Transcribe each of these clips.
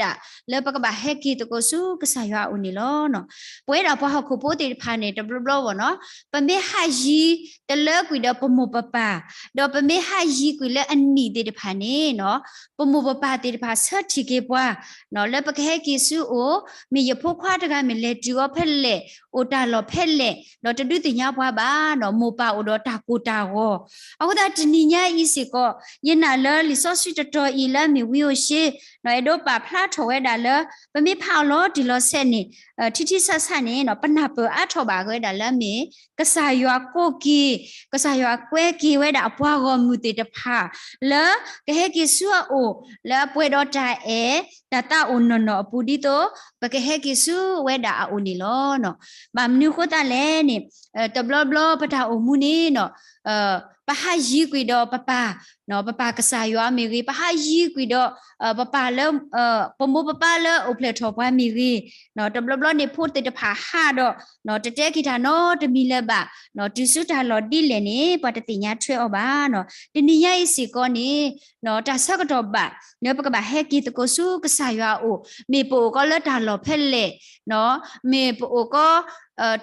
ဒၣ်လၢပကဘၣ်ဟဲက့ၤသကိးဆူကစၢ်ယွၤအအိၣ်န့ၣ်လီၤ. ပဝဲဒၣ်ပှၤဟီၣ်ခိၣ်ဖိသ့ၣ်တဖၣ်န့ၣ် တဘျီဘျီဘၣ်နီၤ, ပမ့ၢ်ဟးယံၤတလၢကွံာ်ဒီးပမိၢ်ပပၢ်, ဒီးပမ့ၢ်ဟးယံၤကွံာ်လၢအနံၣ်သ့ၣ်တဖၣ်န့ၣ်နီၤ, ပမိၢ်ပပၢ်သ့ၣ်တဖၣ်ဆၢထံၣ်က့ၤပှၤ လၢပကဟဲက့ၤဆူအအိၣ်, မ့ၢ်ယဖိခွါတဂၤမ့ၢ်လဲၤတုၤအီၤဖဲလဲၣ်, အိၣ်တၢ်လီၢ်ဖဲလဲၣ်, ဒီးတဒုးသ့ၣ်ညါပှၤဘၣ်နီၤ, မိၢ်ပၢ်အိၣ်ဒီးတၢ်ကိၢ်တၢ်ဂီၤ. အဃိသတးတနံၤညါအံၤစ့ၢ်ကီး, ယနာ်လၢလံာ်စီဆှံတတီၤအံၤလၢအမ့ၢ်ဝံဧိၤၡ့ အဲၣ်ဒိးပာ်ဖျါထီၣ်ဝဲဒၣ်လၢ ပမ့ၢ်ဖးအီၤလီၤတံၢ်လီၤဆဲးန့ၣ် ထံထံဆးဆးန့ၣ် ပနၢ်ပၢၢ်အါထီၣ်ဘၣ်ဝဲဒၣ်လၢအမ့ၢ် ကစၢ်ယွၤကိးက့ၤ, ကစၢ်ယွၤကွဲက့ၤဝဲဒၣ်အပှၤဂီၢ်မုၢ်သ့ၣ်တဖၣ် လၢကဟဲက့ၤဆူအအိၣ် လၢအပှဲၤဒီးတၢ်အဲၣ်တၢ်သးအိၣ်နီၢ်နီၢ်အပူၤ ဒ်သိးပကဟဲက့ၤဆူဝဲဒၣ်အအိၣ်န့ၣ်လီၤ. ဘၣ်မနုၤအဃိသတးလဲၣ်န့ၣ်, တဘျီဘျီပတၢ်အိၣ်မူန့ၣ် ပဟးယံၤကွံာ်ဒီးပပၢ်, ပပၢ်ကစၢ်ယွၤမ့ၢ်ဂ့ၤ, ပဟးယံၤကွံာ်ဒီး ပပၢ်လၢ ပမိၢ်ပပၢ်လၢအိၣ်ဖျဲၣ်ထီၣ်ပှၤမ့ၢ်ဂ့ၤ, တဘျီဘျီန့ၣ်ဖိသ့ၣ်တဖၣ်ဟးဒီး တတဲက့ၤတၢ်နီတမံၤလၢၤဘၣ်, တုၤဆူတၢ်လီၢ်ဒ်လဲၣ်န့ၣ် ပှၤတသ့ၣ်ညါထွဲအီၤဘၣ်. တနံၤညါအံၤစ့ၢ်ကီးန့ၣ် တၢ်ဆၢကတီၢ်ဘၣ် လၢပကဘၣ်ဟဲက့ၤသကိးဆူကစၢ်ယွၤအအိၣ်, မ့ၢ်ပအိၣ်ကီးလၢတၢ်လီၢ်ဖဲလဲၣ်, မ့ၢ်ပအိၣ်ကီး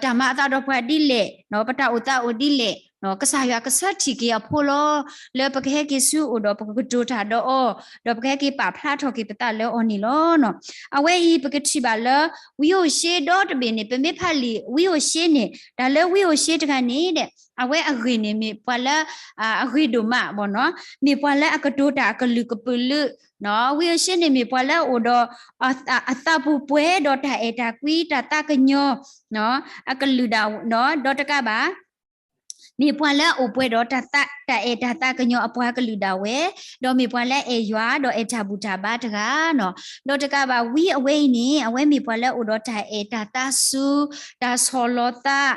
တၢ်မၤအသးဒီးပှၤဒ်လဲၣ်, ပတၢ်အိၣ်သးအိၣ်ဒ်လဲၣ်, ကစၢ်ယွၤကဆၢထံၣ်က့ၤအဖိလီၤ. လၢပကဟဲက့ၤဆူအအိၣ်ဒီးပကကတိၤတၢ်ဒီးအီၤ, ဒီးပကဟဲက့ၤပာ်ဖျါထီၣ်က့ၤပသးလၢအီၤန့ၣ်လီၤ. အဝဲအံၤပကထံၣ်ဘၣ်လၢ ဝံဧိၤၡ့ဒီတဘ့ၣ်န့ၣ် ပမ့ၢ်ဖးလံာ်ဝံဧိၤၡ့န့ၣ် တၢ်လၢဝံဧိၤၡ့တဂၤန့ၣ်ဒီး အဝဲအဂ့ၢ်န့ၣ်မ့ၢ်ပှၤလၢ အဂ့ၤဒိၣ်မးဘၣ်နီၤ, မ့ၢ်ပှၤလၢအကတိၤတၢ်အကလုာ်ကပုာ်လုာ်, ဝံဧိၤၡ့န့ၣ်မ့ၢ်ပှၤလၢအအိၣ်ဒီး အသးပူၤပှဲၤဒီးတၢ်အဲၣ်တၢ်ကွံ တၢ်သးကညီၤ အကလုာ်ဒၣ်ဝဲ, ဒီးတကးဘၣ် မ့ၢ်ပှၤလၢအအိၣ်ပှဲၤဒီးတၢ်အဲၣ်တၢ်သးကညီၤအပှၤကလုာ်ဒၣ်ဝဲ, ဒီးမ့ၢ်ပှၤလၢအအဲၣ်ယွၤ ဒီးအဲၣ်တၢ်ဘူၣ်တၢ်ဘါတဂၤနီၤ, ဒီးတကးဘၣ်ဝံအဝဲအံၤန့ၣ် အဝဲမ့ၢ်ပှၤလၢအအိၣ်ဒီးတၢ်အဲၣ်တၢ်သးစူၤ, တၢ်ဆီၣ်လီၤသး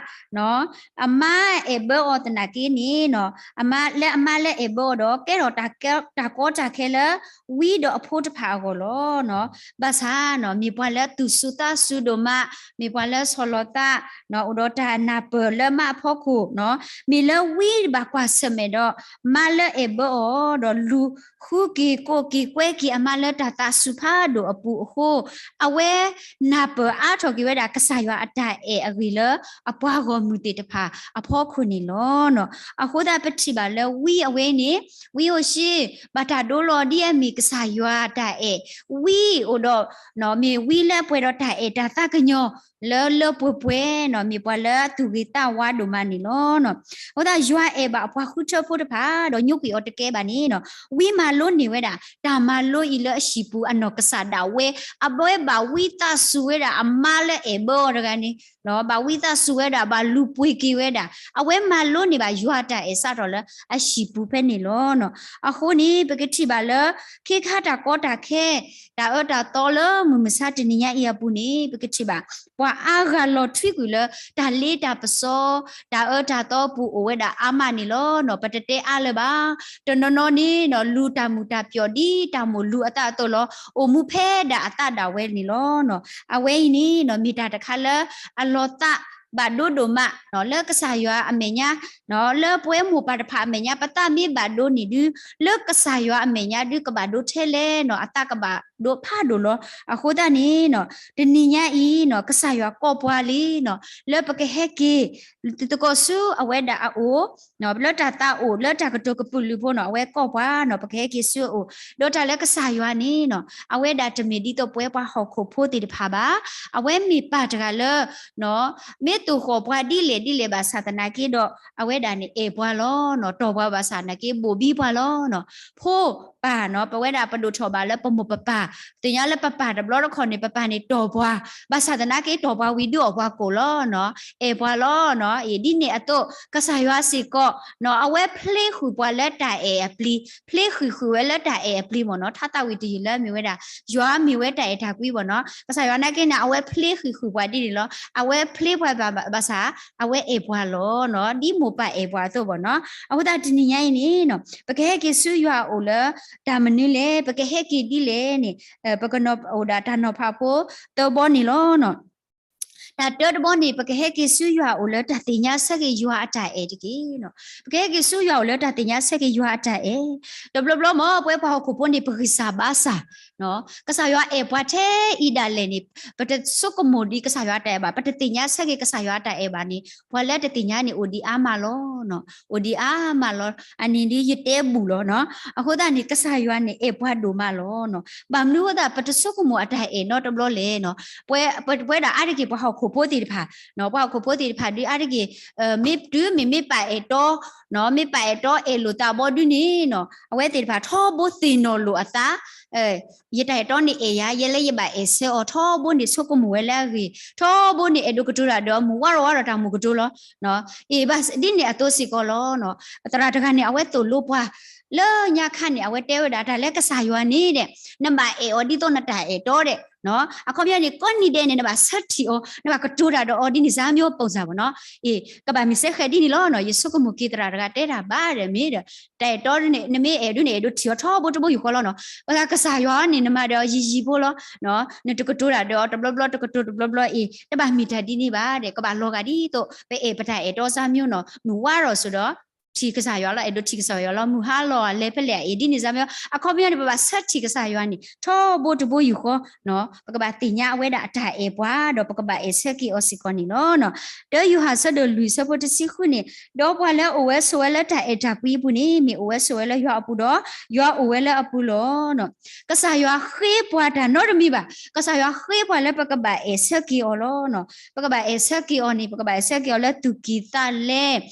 အမါအဲၣ်ဘၢအီၤသနာ်က့န့ၣ်, အမါလၢအမါလၢအဲၣ်ဘၢအီၤဒီး ကဲထီၣ်တၢ်ကီတၢ်ခဲလၢ ဝံဒီးအဖိတဖၣ်အဂီၢ်လီၤ. ဘၣ်ဆၣ် မ့ၢ်ပှၤလၢသူၣ်စူၤသးစူၤဒိၣ်မး, မ့ၢ်ပှၤလၢဆီၣ်လီၤသး, အိၣ်ဒီးတၢ်နၢ်ပၢၢ်လၢမါအဖီခိၣ်, မ့ၢ်လၢဝံဘၣ်ကွၢ်ဆၢၣ်မဲာ်ဒီး မါလၢအဲၣ်ဘၢအီၤဒီး လူၤဃုက့ၤကိးက့ၤကွဲက့ၤ အမါလၢတၢ်သးစူၤဖးဒိၣ်အပူၤအဃိ, အဝဲနၢ်ပၢၢ်အါထီၣ်က့ၤဝဲဒၣ် ကစၢ်ယွၤအတၢ်အဲၣ်အဂ့ၢ်လၢ အပှၤဂီၢ်မုၢ်သ့ၣ်တဖၣ်အဖီခိၣ်န့ၣ်လီၤ. အဃိသတးပထံၣ်ဘၣ်လၢဝံအဝဲန့ၣ်, ဝံဧိၤၡ့ ဘၣ်တၢ်ဒိလီၤဒ်အမ့ၢ်ကစၢ်ယွၤတၢ်အဲၣ်, ဝံအိၣ်ဒီး မ့ၢ်ဝံလၢအပှဲၤဒီးတၢ်အဲၣ်တၢ်သးကညီၤ လၢလၢပှဲၤပှဲၤနီၤ, မ့ၢ်ပှၤလၢအသူၣ်ဂ့ၤသးဝါဒိၣ်မးန့ၣ်လီၤ. အဃိသတးယွၤအဲၣ်ဘၣ်အပှၤဃုထၢဖိတဖၣ် ဒီးညိကွံာ်အီၤတကဲဘၣ်န့ၣ်, ဝံမၤလိန့ၢ်ဝဲဒၣ် တၢ်မၤလိအံၤလၢအဟံၣ်ပူၤအနီၢ်ကစၢ်ဒၣ်ဝဲ, အဝဲဘၣ်ဝံသးစူၤဝဲဒၣ်အမါလၢအဲၣ်ဘၢအီၤတဂၤန့ၣ် ဘၣ်ဝံသးစူၤဝဲဒၣ် ဘၣ်လူၤပှ့ၤက့ၤဝဲဒၣ်, အဝဲမၤလိန့ၢ်ဘၣ်ယွၤတၢ်အဲၣ်စးထီၣ်လၢအဟံၣ်ပူၤဖဲန့ၣ်လီၤ. အဃိန့ၣ် ပကထံၣ်ဘၣ်လၢ ခ့ခါတၢ်ကီတၢ်ခဲ တၢ်အၢတၢ်သီလၢမုၢ်မဆါတနံၤညါအံၤအပူၤန့ၣ် ပကထံၣ်ဘၣ် ပှၤအါဂၤလီၤထွံကွံာ်လၢ တၢ်လ့တၢ်ပစီ တၢ်အၢတၢ်သီပူၤအိၣ်ဝဲဒၣ်အါမးန့ၣ်လီၤ. ပတတဲအါလၢၤဘၣ်. တနီၤနီၤန့ၣ် လူၤတၢ်မုာ်တၢ်ပျီၣ်ဒ်တၢ်မိၢ်လူၤအသးအသိးလီၤ. အိၣ်မူဖဲဒၣ်အသးဒၣ်ဝဲန့ၣ်လီၤ. အဝဲအံၤန့ၣ် မ့ၢ်တၢ်တခါလၢ အလီၤသးဘၣ်ဒိဒိၣ်မး လၢကစၢ်ယွၤအမဲာ်ညါ လၢပဝဲမိၢ်ပၢ်တဖၣ်အမဲာ်ညါ ပသးမ့ၢ်ဘၣ်ဒိန့ၣ်ဒု လၢကစၢ်ယွၤအမဲာ်ညါဒု ကဘၣ်ဒိထဲလဲၣ်နီၤ, အသးကဘၣ်ဒိဖးဒိၣ်လီၤ. အဃိသတးန့ၣ် တနံၤညါအံၤ ကစၢ်ယွၤကိးပှၤလံနီၤ, လၢပကဟဲက့ၤ သကိးဆူအဝဲဒၣ်အအိၣ် လၢတၢ်သးအိၣ် လၢတၢ်ကတိၤကပုာ်လုးဖိနီၤ, အဝဲကိးပှၤနီၤ, ပကဟဲက့ၤဆူအအိၣ်, ဒီးတၢ်လၢကစၢ်ယွၤန့ၣ်နီၤ, အဝဲဒၣ်တမ့ၢ်ဒ်သိးပဝဲပှၤဟီၣ်ခိၣ်ဖိသ့ၣ်တဖၣ်ဘၣ်. အဝဲမ့ၢ်ပၢ်တဂၤလၢ မ့ၢ်သိၣ်ဃီၣ်ပှၤဒ်လဲၣ်ဒ်လဲၣ်ဘၣ်ဆၣ်သနာ်က့ဒီး အဝဲဒၣ်န့ၣ်အဲၣ်ပှၤလီၤ. တီၢ်ပှၤဘၣ်ဆၣ်သနာ်က့ ဘိၣ်ဘံပှၤလီၤ. ဖိပၢ်နီၤ, ပဝဲဒၣ်ပဒိၣ်ထီၣ်ဘၣ်လၢပမိၢ်ပပၢ်, သ့ၣ်ညါလၢပပၢ်တဘျီတခီၣ်န့ၣ် ပပၢ်န့ၣ်တီၢ်ပှၤ, ဘၣ်ဆၣ်သနာ်က့တီၢ်ပှၤဝံၤဒုအီၣ်ပှၤကိၣ်လီၤ. အဲၣ်ပှၤလီၤ. ဒ်န့ၣ်အသိး ကစၢ်ယွၤစ့ၢ်ကီး အဝဲဖျ့ဃုာ်ပှၤလၢတၢ်အဲၣ်အပျံၤ, ဖျ့ဃုာ်ဃုာ်ဝဲလၢတၢ်အဲၣ်အပျံၤမ့ၢ်နီၤ, ထါသးဝံၣ်တယုၢ်လၢမ့ၢ်ဝဲဒၣ် ယွၤမ့ၢ်ဝဲတၢ်အဲၣ်တၢ်ကွံဘၣ်နီၤ. ကစၢ်ယွၤနာ်က့န့ၣ် အဝဲဖျ့ဃုာ်ဃုာ်ပှၤဒ်န့ၣ်လီၤ. အဝဲဖျ့ပှၤဘၣ်ဆၣ် အဝဲအဲၣ်ပှၤလီၤ. ဒ်မိၢ်ပၢ်အဲၣ်ပှၤအသိးဘၣ်နီၤ. အဃိသတးတနံၤညါအံၤန့ၣ် ပကဟဲက့ၤဆူယွၤအအိၣ်လၢ တၢ်မနုၤလဲၣ်, ပကဟဲက့ၤဒ်လဲၣ်န့ၣ် ပကနီၤအိၣ်ဒၣ်တၢ်နီၤဖးဖိသၢဘီန့ၣ်လီၤ. တၢ်တၢတဘီန့ၣ် ပကဟဲက့ၤဆူယွၤအိၣ်လၢတၢ်သ့ၣ်ညါဆၢက့ၤယွၤအတၢ်အဲၣ်တက့ၢ်. ပကဟဲက့ၤဆူယွၤအိၣ်လၢတၢ်သ့ၣ်ညါဆၢက့ၤယွၤအတၢ်အဲၣ်. တဘျီဘျီမ့ၢ် ပဝဲပှၤဟီၣ်ခိၣ်ဖိန့ၣ် ပဂံၢ်စၢ်ဘါစၢ် ကစၢ်ယွၤအဲၣ်ပှၤထဲအံၤဒၣ်လဲာ်န့ၣ် ပတဆိကမိၣ်ဒံးကစၢ်ယွၤအတၢ်အဲၣ်ဘၣ်, ပတသ့ၣ်ညါဆၢက့ၤကစၢ်ယွၤအတၢ်အဲၣ်ဘၣ်န့ၣ် ပှၤလၢတသ့ၣ်ညါန့ၣ် အိၣ်ဒံးအါမးလီၤ. အိၣ်ဒံးအါမးလီၤ. အန့ၣ်ဒ်ယတဲဘူၣ်လီၤ. အဃိသတးန့ၣ် ကစၢ်ယွၤန့ၣ် အဲၣ်ပှၤဒိၣ်မးလီၤ. ဘၣ်မနုၤအဃိသတး ပတဆိကမိၣ်အတၢ်အဲၣ်နီတဘျီလဲၣ်. ပဝဲဒၣ်အါတက့ၢ်ပှၤဟီၣ်ခိၣ်ဖိသ့ၣ်တဖၣ်, ပှၤဟီၣ်ခိၣ်ဖိသ့ၣ်တဖၣ်ဒ်အါတက့ၢ် မ့ၢ်တုၤမ့ၢ်မ့ၢ်ပာ်အဲၣ်တီ, မ့ၢ်ပာ်အဲၣ်တီအဲၣ်လိာ်သးဘီဒုန့ၣ် အဝဲသ့ၣ်တဖၣ်ထီဘိသ့ၣ်နီၣ်လိာ်အသး ယတၢ်အဲၣ်တီန့ၣ်အဲၣ်ယၤ, ယဲလၢယဘၣ်အဲၣ်ဆၢအီၤ ထီဘိန့ၣ်ဆိကမိၣ်ဝဲလၢအဂ့ၢ်, ထီဘိန့ၣ်အဲၣ်ဒိးကတိၤတၢ်ဒီးအမုၢ်ဝါရီၤဝါဒီးတၢ်မူကတိၤလီၤ. အ့ၣ်ဘၣ်ဒ်န့ၣ်အသိးစ့ၢ်ကီးလီၤ. သရၣ်တဂၤန့ၣ် အဝဲသိၣ်လိပှၤ လၢညါခါန့ၣ် အဝဲတဲဝဲဒၣ်တၢ်လၢကစၢ်ယွၤန့ၣ်ဒီး နဘၣ်အဲၣ်အီၤဒ်သိးနတၢ်အဲၣ်တီဒီး အခီပညီန့ၣ် ကိးနံၤဒဲးန့ၣ် နဘၣ်ဆၢထံၣ်အီၤ, နဘၣ်ကတိၤတၢ်ဒီးအီၤဒ်န့ၣ် စၢ်မၠိပိၢ်စၢ်ဘၣ်နီၤ. အ့ၣ် ကဘၣ်မ့ၢ်စဲဃဲးဒ်န့ၣ်လီၤနီၤ. ယဆိကမိၣ်က့ၤသရၣ်တဂၤတဲတၢ်ဘၣ်ဒီးမ့ၢ်ဒီး တၢ်အဲၣ်တီန့ၣ် နမ့ၢ်အဲၣ်ဒုးန့ၣ် အဲၣ်ဒိးထံၣ်အီၤထီဘိတဘိယူၢ်ဃီလီၤနီၤ. ပသးကစၢ်ယွၤန့ၣ် နမၤဒီးအီၤယံာ်ယံာ်ဖိလီၤ. နတကတိၤတၢ်ဒီးအီၤတဘျီဘျီ တကတိၤတဘျီဘျီအ့ၣ် တဘၣ်မ့ၢ်တၢ်ဒ်န့ၣ်ဘၣ်ဒီး ကဘၣ်လီၤဂာ်ဒ်သိး ပအဲၣ်ပတၢ်အဲၣ်တီစၢ်မၠိနီၤ မုၢ်ဝါရီၤစိၤဒီး ထံၣ်ကစၢ်ယွၤလီၤ, အဲၣ်ဒိးထံၣ်ကစၢ်ယွၤလီၤ, မုၢ်ဟါလီၤလဲၤဖဲလဲၣ်အံၤ ဒ်န့ၣ်စၢ်မၠိ အခီပညီန့ၣ် ပဘၣ်ဆၢထံၣ်ကစၢ်ယွၤန့ၣ် ထီဘိတဘိယူၢ်ဃီ, ပကဘၣ်သ့ၣ်ညါအဝဲဒၣ်အတၢ်အဲၣ်ပှၤ ဒီးပကဘၣ်အဲၣ်ဆၢက့ၤအီၤစ့ၢ်ကီးန့ၣ်လီၤ. တၢယိၤဟၣ်ဆၢဒိၣ်လွံၢ်ဆၢဖိတဆံဃုန့ၣ်, ဒီးပှၤလၢအအိၣ်ဝဲဆိးဝဲလၢတၢ်အဲၣ်တၢ်ကွံအပူၤန့ၣ် မ့ၢ်အိၣ်ဝဲဆိးဝဲလၢယွၤအပူၤဒီး ယွၤအိၣ်ဝဲလၢအပူၤလီၤ. ကစၢ်ယွၤဃ့ပှၤတၢ်နီတမံၤဘၣ်, ကစၢ်ယွၤဃ့ပှၤလၢပကဘၣ်အဲၣ်ဆၢက့ၤအီၤလီၤ. ပကဘၣ်အဲၣ်ဆၢက့ၤအီၤန့ၣ် ပကဘၣ်အဲၣ်ဆၢက့ၤအီၤလၢသူၣ်ကံၢ်သးလဲ,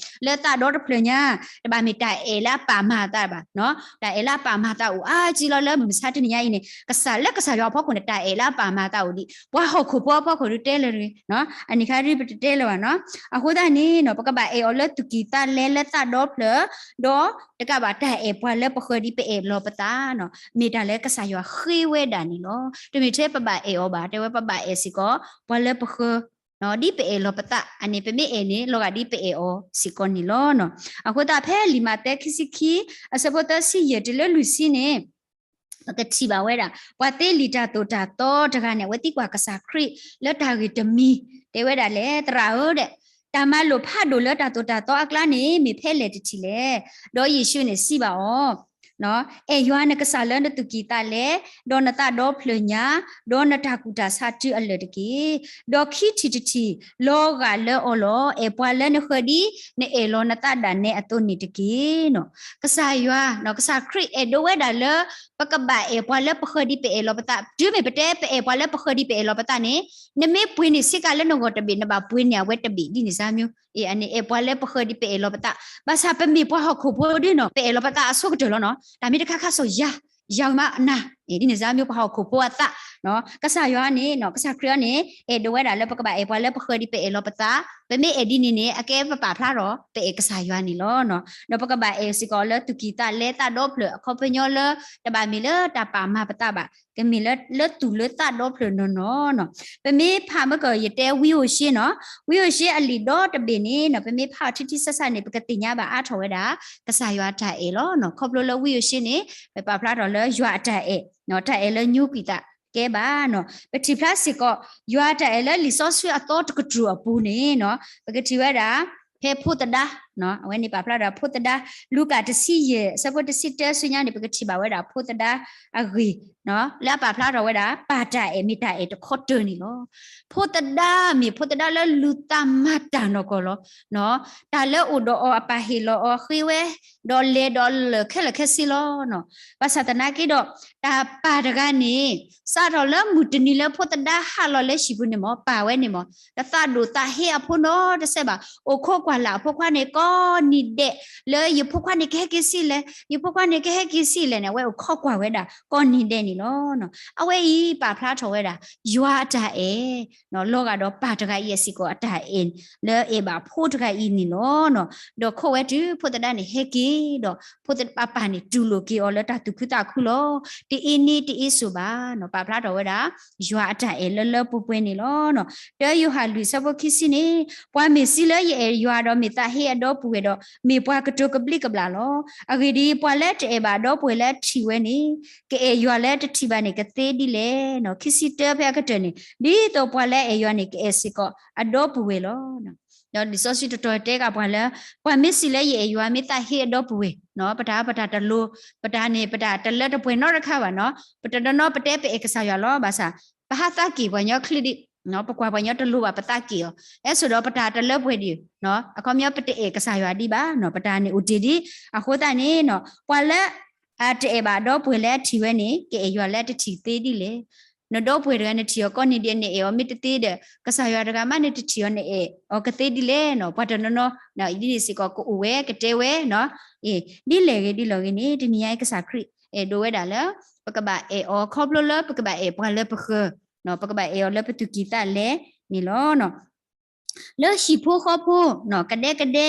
လၢသးဒီတဖျၢၣ်ညါ, တဘၣ်မ့ၢ်တၢ်အဲၣ်လၢအပာ်မၤအသးဘၣ်. တၢ်အဲၣ်လၢအပာ်မၤအသးအိၣ်အါကံလီၤလၢမုၢ်မဆါတနံၤညါအံၤန့ၣ် ကစၢ်လၢကစၢ်ယွၤအဖီခိၣ်န့ၣ် တၢ်အဲၣ်လၢအပာ်မၤအသးအိၣ်ဒံး ပှၤဟီၣ်ခိၣ်ဖိအဖီခိၣ်ဒုးတဲလၢၤတဂ့ၤ, အန့ၣ်ခါဒုးပတတဲလၢၤဘၣ်နီၤ. အဃိသတးန့ၣ်နီၤ ပကဘၣ်အဲၣ်အီၤလၢသူၣ်ကံၢ်သးလဲလၢသးဒီဖျၢၣ်, ဒီးတကးဘၣ်တၢ်အဲၣ်ပှၤလၢပဃၢၤဒ်ပအဲၣ်လီၤပသးနီၤ မ့ၢ်တၢ်လၢကစၢ်ယွၤဃ့ဝဲဒၣ်န့ၣ်လီၤ. တမ့ၢ်ထဲပဘၣ်အဲၣ်အီၤဘၣ်, တဲဝဲပဘၣ်အဲၣ်စ့ၢ်ကီး ပှၤလၢပဃၢၤ ဒ်ပအဲၣ်လီၤပသး, အန့ၣ်ပမ့ၢ်အဲၣ်န့ၣ် လီၤဂာ်ဒ်ပအဲၣ်အီၤစ့ၢ်ကီးန့ၣ်လီၤ. အဃိသတးဖဲလံာ်မးသဲခံဆံခံ အဆၢဖိသၢဆံယဲၢ်တုၤလၢလွံၢ်ဆံန့ၣ် ပကထံၣ်ဘၣ်ဝဲဒၣ် ပှၤသ့လံာ်တၢ်သိၣ်တၢ်သီတဂၤန့ၣ် အဝဲသံကွၢ်ကစၢ်ခရံာ်လၢတၢ်ဂ့ၢ်တမံၤ တဲဝဲဒၣ်လဲၣ်, သရၣ်ဧၢဒီး တၢ်မၤလိာ်ဖးဒိၣ်လၢတၢ်သိၣ်တၢ်သီအကျါန့ၣ် မ့ၢ်ဖဲလဲၣ်တထံၣ်လဲၣ်. ဒီးယ့ၣ်ၡူးန့ၣ်စံးဘၣ်အီၤ အဲၣ်ယွၤနကစၢ်လၢနသူၣ်ကံၢ်သးလဲ, ဒီးနသးဒီဖျၢၣ်ညါ, ဒီးနတၢ်ကူၣ်တၢ်ဆးတုၤအလၢာ်တက့ၢ်. ဒီးခံထံၣ်တထံၣ် လီၤဂာ်လၢအီၤလီၤ. အဲၣ်ပှၤလၢနဃၢၤဒ် နအဲၣ်လီၤနသးဒၣ်နဲအသိးန့ၣ်တက့ၢ်. ကစၢ်ယွၤ ကစၢ်ခရံာ်အဲၣ်ဒိးဝဲဒၣ်လၢ ပကဘၣ်အဲၣ်ပှၤလၢပဃၢၤဒ်ပအဲၣ်လီၤပသး, တုၤမ့ၢ်ပတဲပအဲၣ်ပှၤလၢပဃၢၤဒ်ပအဲၣ်လီၤပသးန့ၣ် နမ့ၢ်ပှ့ၤန့ၢ်ဆ့ကၤလၢနဂီၢ်တဘ့ၣ် နဘၣ်ပှ့ၤန့ၢ်အဝဲတဘ့ၣ်ဒ်န့ၣ်စၢ်မၠိ. အန့ၣ်အဲၣ်ပှၤလၢပဃၢၤဒ်ပအဲၣ်လီၤပသး, ဘၣ်ဆၣ်ပမ့ၢ်ပှၤဟီၣ်ခိၣ်ဖိဒ်နီၤ ပအဲၣ်လီၤပသးအဆိကတၢၢ်လီၤနီၤ. တၢ်မ့ၢ်တခါခါစီၤယၤ ယၤမးနၤ ဒ်န့ၣ်စၢ်မၠိ ပှၤဟီၣ်ခိၣ်ဖိအသး ကစၢ်ယွၤန့ၣ် ကစၢ်ခရံာ်အံၤန့ၣ် အဲၣ်ဒိးဝဲဒၣ်လၢပကဘၣ်အဲၣ်ပှၤလၢပဃၢၤဒ်ပအဲၣ်လီၤပသး, ပမ့ၢ်အဲၣ်ဒ်န့ၣ်န့ၣ် အကဲပပာ်ဖျါထီၣ် ပအဲၣ်ကစၢ်ယွၤန့ၣ်လီၤ. ဒီးပကဘၣ်အဲၣ်စ့ၢ်ကီးလၢသူၣ်ကံၢ်သးလဲသးဒီဖျၢၣ် အခီပညီလၢ တဘၣ်မ့ၢ်လၢတၢ်ပာ်မၤပသးဘၣ်, ကမ့ၢ်လၢ လၢသူၣ်လၢသးဒီဖျၢၣ်နီၢ်နီၢ်နီၤ. ပမ့ၢ်ဖးမ့ၢ်ကီး ယတဲဝံဧိၤၡ့နီၤ, ဝံဧိၤၡ့အလံာ်ဒီတဘ့ၣ်န့ၣ်နီၤ ပမ့ၢ်ဖးအီၤထံထံဆးဆးန့ၣ် ပကသ့ၣ်ညါဘၣ်အါထီၣ်ဝဲဒၣ် ကစၢ်ယွၤအတၢ်အဲၣ်လီၤ. ခီဖျိလၢဝံဧိၤၡ့န့ၣ် ပပာ်ဖျါထီၣ်လၢယွၤအတၢ်အဲၣ်, တၢ်အဲၣ်လၢညိကွံာ်သးကဲဘၣ်နီၤ. ပထံၣ်ဖျါစ့ၢ်ကီး ယွၤအတၢ်အဲၣ်လၢလံာ်စီဆှံအသီတကတြူၢ်အပူၤန့ၣ်နီၤ ပကထံၣ်ဝဲဒၣ် ဖဲဖိသဒါ, အဝဲန့ၣ်ပာ်ဖျါဒီးဖိသဒါ, လူၤကၣ်တဆံယဲၢ် အဆၢဖိတဆံတၢဆူညါန့ၣ် ပကထံၣ်ဘၣ်ဝဲဒၣ်ဖိသဒါအဂ့ၢ် လၢအပာ်ဖျါထီၣ်ဝဲဒၣ် ပၢ်တၢ်အဲၣ်မ့ၢ်တၢ်အဲၣ်တခီတၢၢ်န့ၣ်လီၤ. ဖိသဒါမ့ၢ်ဖိသဒါလၢလူၤသးမၤတၢ်နီၢ်ကီၢ်လီၤ. တၢ်လၢအိၣ်ဒီးအီၤအပၢ်ဟ့ၣ်လီၤအီၤဃ့ဝဲ, ဒီးလဲၤဒီးလၢာ်ခဲလၢာ်ခဲဆ့လီၤ. ဘၣ်ဆၣ်သနာ်က့ဒီး တၢ်ပၢ်တဂၤန့ၣ် စးထီၣ်လၢမုၢ်တနံၤလၢဖိသဒါဟးလီၤလၢဟံၣ်ပူၤန့ၣ်မ့ၢ် ပၢ်ဝဲန့ၣ်မ့ၢ် တသးဒိၣ်သးဟ့အဖိနီတစဲးဘၣ်, အိၣ်ခိးကွၢ်လၢ်အဖိခွါန့ၣ် ကိးနံၤဒဲး လၢယဖိခွါန့ၣ်ကဟဲက့ၤဆံးလဲၣ်, ယဖိခွါန့ၣ်ကဟဲက့ၤဆံးလဲၣ်န့ၣ် အဝဲအိၣ်ခိးကွၢ်ဝဲဒၣ် ကိးနံၤဒဲးန့ၣ်လီၤ. အဝဲအံၤပာ်ဖျါထီၣ်ဝဲဒၣ် ယွၤအတၢ်အဲၣ် လီၤဂာ်ဒီးပၢ်တဂၤအံၤအစ့ၢ်ကီးအတၢ်အဲၣ် လၢအအဲၣ်ဘၣ်ဖိတဂၤအံၤန့ၣ်လီၤ. ဒီးခိးဝဲတုၤဖိသဒါန့ၣ်ဟဲက့ၤဒီး ဖိသဒါအပၢ်န့ၣ်တူၢ်လိာ်က့ၤအီၤလၢတၢ်သူၣ်ခုသးခုလီၤ. တအ့န့ၢ်တအ့စိၤဘၣ်နီၤ ပာ်ဖျါထီၣ်ဝဲဒၣ် ယွၤအတၢ်အဲၣ်လၢလၢပှဲၤပှဲၤန့ၣ်လီၤ. တၢယိၤဟၣ်လွံၢ်ဆၢဖိခံဆံန့ၣ် ပှၤမ့ၢ်စံးလၢယအဲၣ်ယွၤဒီးမ့ၢ်သးဟ့အဒီ ပှၤလၢအဲၣ်ဘၣ်အဒီပုၢ်ဝဲၢ်ဒီး မ့ၢ်ပှၤကတိၤကဘျံးကဘျၣ်လီၤ. အဂ့ၢ်ဒ်အံၤ, ပှၤလၢတအဲၣ်ဘၣ်အဒီပုၢ်ဝဲၢ်လၢထံၣ်ဝဲန့ၣ် ကအဲၣ်ယွၤလၢတထံၣ်ဘၣ်န့ၣ် ကသ့ဒ်လဲၣ်. ခံဆံတၢဖဲအကတၢၢ်န့ၣ် ဒ်သိးပှၤလၢအအဲၣ်ယွၤန့ၣ် ကအဲၣ်စ့ၢ်ကီးအဒီပုၢ်ဝဲၢ်လီၤ. ဒီးလံာ်စီဆှံတတီၤတဲကးပှၤလၢ ပှၤမ့ၢ်စံးလၢယအဲၣ်ယွၤမ့ၢ်သးဟ့အဒီပုၢ်ဝဲၢ်, ပတၢ်ပတၢ်တလိၤ, ပတၢ်န့ၣ် ပတၢ်တလၢတပှဲၤနီတခါဘၣ်နီၤ. ပတနီၤနီၤပတဲပအဲၣ်ကစၢ်ယွၤလီၤ. ဘၣ်ဆၣ် ပဟးသးက့ၢ်ပှၤကညီချ့ဒံး, ပကွၢ်ပှၤကညီတလိၤဘၣ်ပသးက့ၢ်အီၤ, အဲၣ်ဆိးဒီးပတၢ်တလၢပှဲၤဒံး, အခီပညီပတအဲၣ်ကစၢ်ယွၤဒံးဘၣ်, ပတၢ်န့ၣ်အိၣ်တ့ၢ်ဒံး. အဃိသတးန့ၣ် ပှၤလၢ အတအဲၣ်ဘၣ်အဒီပုၢ်ဝဲၢ်လၢအထံၣ်ဝဲန့ၣ် ကအဲၣ်ယွၤလၢတထံၣ်သ့ဒ်လဲၣ်. နဒီပုၢ်ဝဲၢ်တဂၤနထံၣ်အီၤကိးနံၤဒဲး နအဲၣ်အီၤမ့ၢ်တသ့ဒီး ကစၢ်ယွၤတဂၤမးနတထံၣ်အီၤ နအဲၣ်အီၤကသ့ဒ်လဲၣ်နီၤ. ပှၤတနီၤနီၤ ဒ်န့ၣ်စ့ၢ်ကီးကအိၣ်ဝဲကတဲဝဲနီၤ. အ့ ဒ်လဲၣ်ဂ့ၤဒ်လဲၣ်ဂ့ၤန့ၣ် တနံၤညါအံၤကစၢ်ခရံာ် အဲၣ်ဒိးဝဲဒၣ်လၢ ပကဘၣ်အဲၣ်အီၤခီဖျိလၢပကဘၣ်အဲၣ်ပှၤလၢပဃၢၤ, ပကဘၣ်အဲၣ်အီၤလၢပသူၣ်ကံၢ်သးလဲန့ၣ်လီၤ. လၢဟံၣ်ဖိဃီဖိ ကဒဲကဒဲ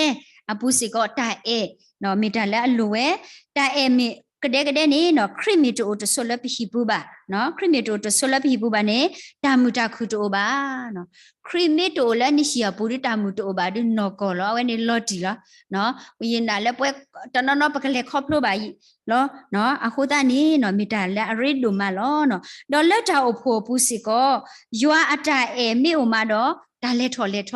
အပူၤစ့ၢ်ကီး တၢ်အဲၣ် မ့ၢ်တၢ်လၢအလိၣ်ဝဲ. တၢ်အဲၣ်မ့ၢ်ကဒဲကဒဲန့ၣ် ခရံာ်မ့ၢ်တအိၣ်တဆိးလၢပဟံၣ်ပူၤဘၣ်, ခရံာ်မ့ၢ်တအိၣ်တဆိးလၢပဟံၣ်ပူၤဘၣ်န့ၣ် တၢ်မုာ်တၢ်ခုၣ်တအိၣ်ဘၣ်. ခရံာ်မ့ၢ်တအိၣ်လၢနဟံၣ်အပူၤဒီး တၢ်မုာ်တအိၣ်ဘၣ်ဒီးနီၢ်ကီၢ်လီၤ. အဝဲန့ၣ်လီၤတံၢ်လီၤ. ယနာ်လၢပှၤတနီၤနီၤ ပကလဲၤခီဖျိဘၣ်လီၤ. အဃိသတးန့ၣ် မ့ၢ်တၢ်လၢအရ့ဒိၣ်မးလီၤ. ဒီးလၢတၢ်အိၣ်ဖှိၣ်အပူၤစ့ၢ်ကီး ယွၤအတၢ်အဲၣ်မ့ၢ်အိၣ်မးဒီး တၢ်လဲၤထီၣ်လဲၤထ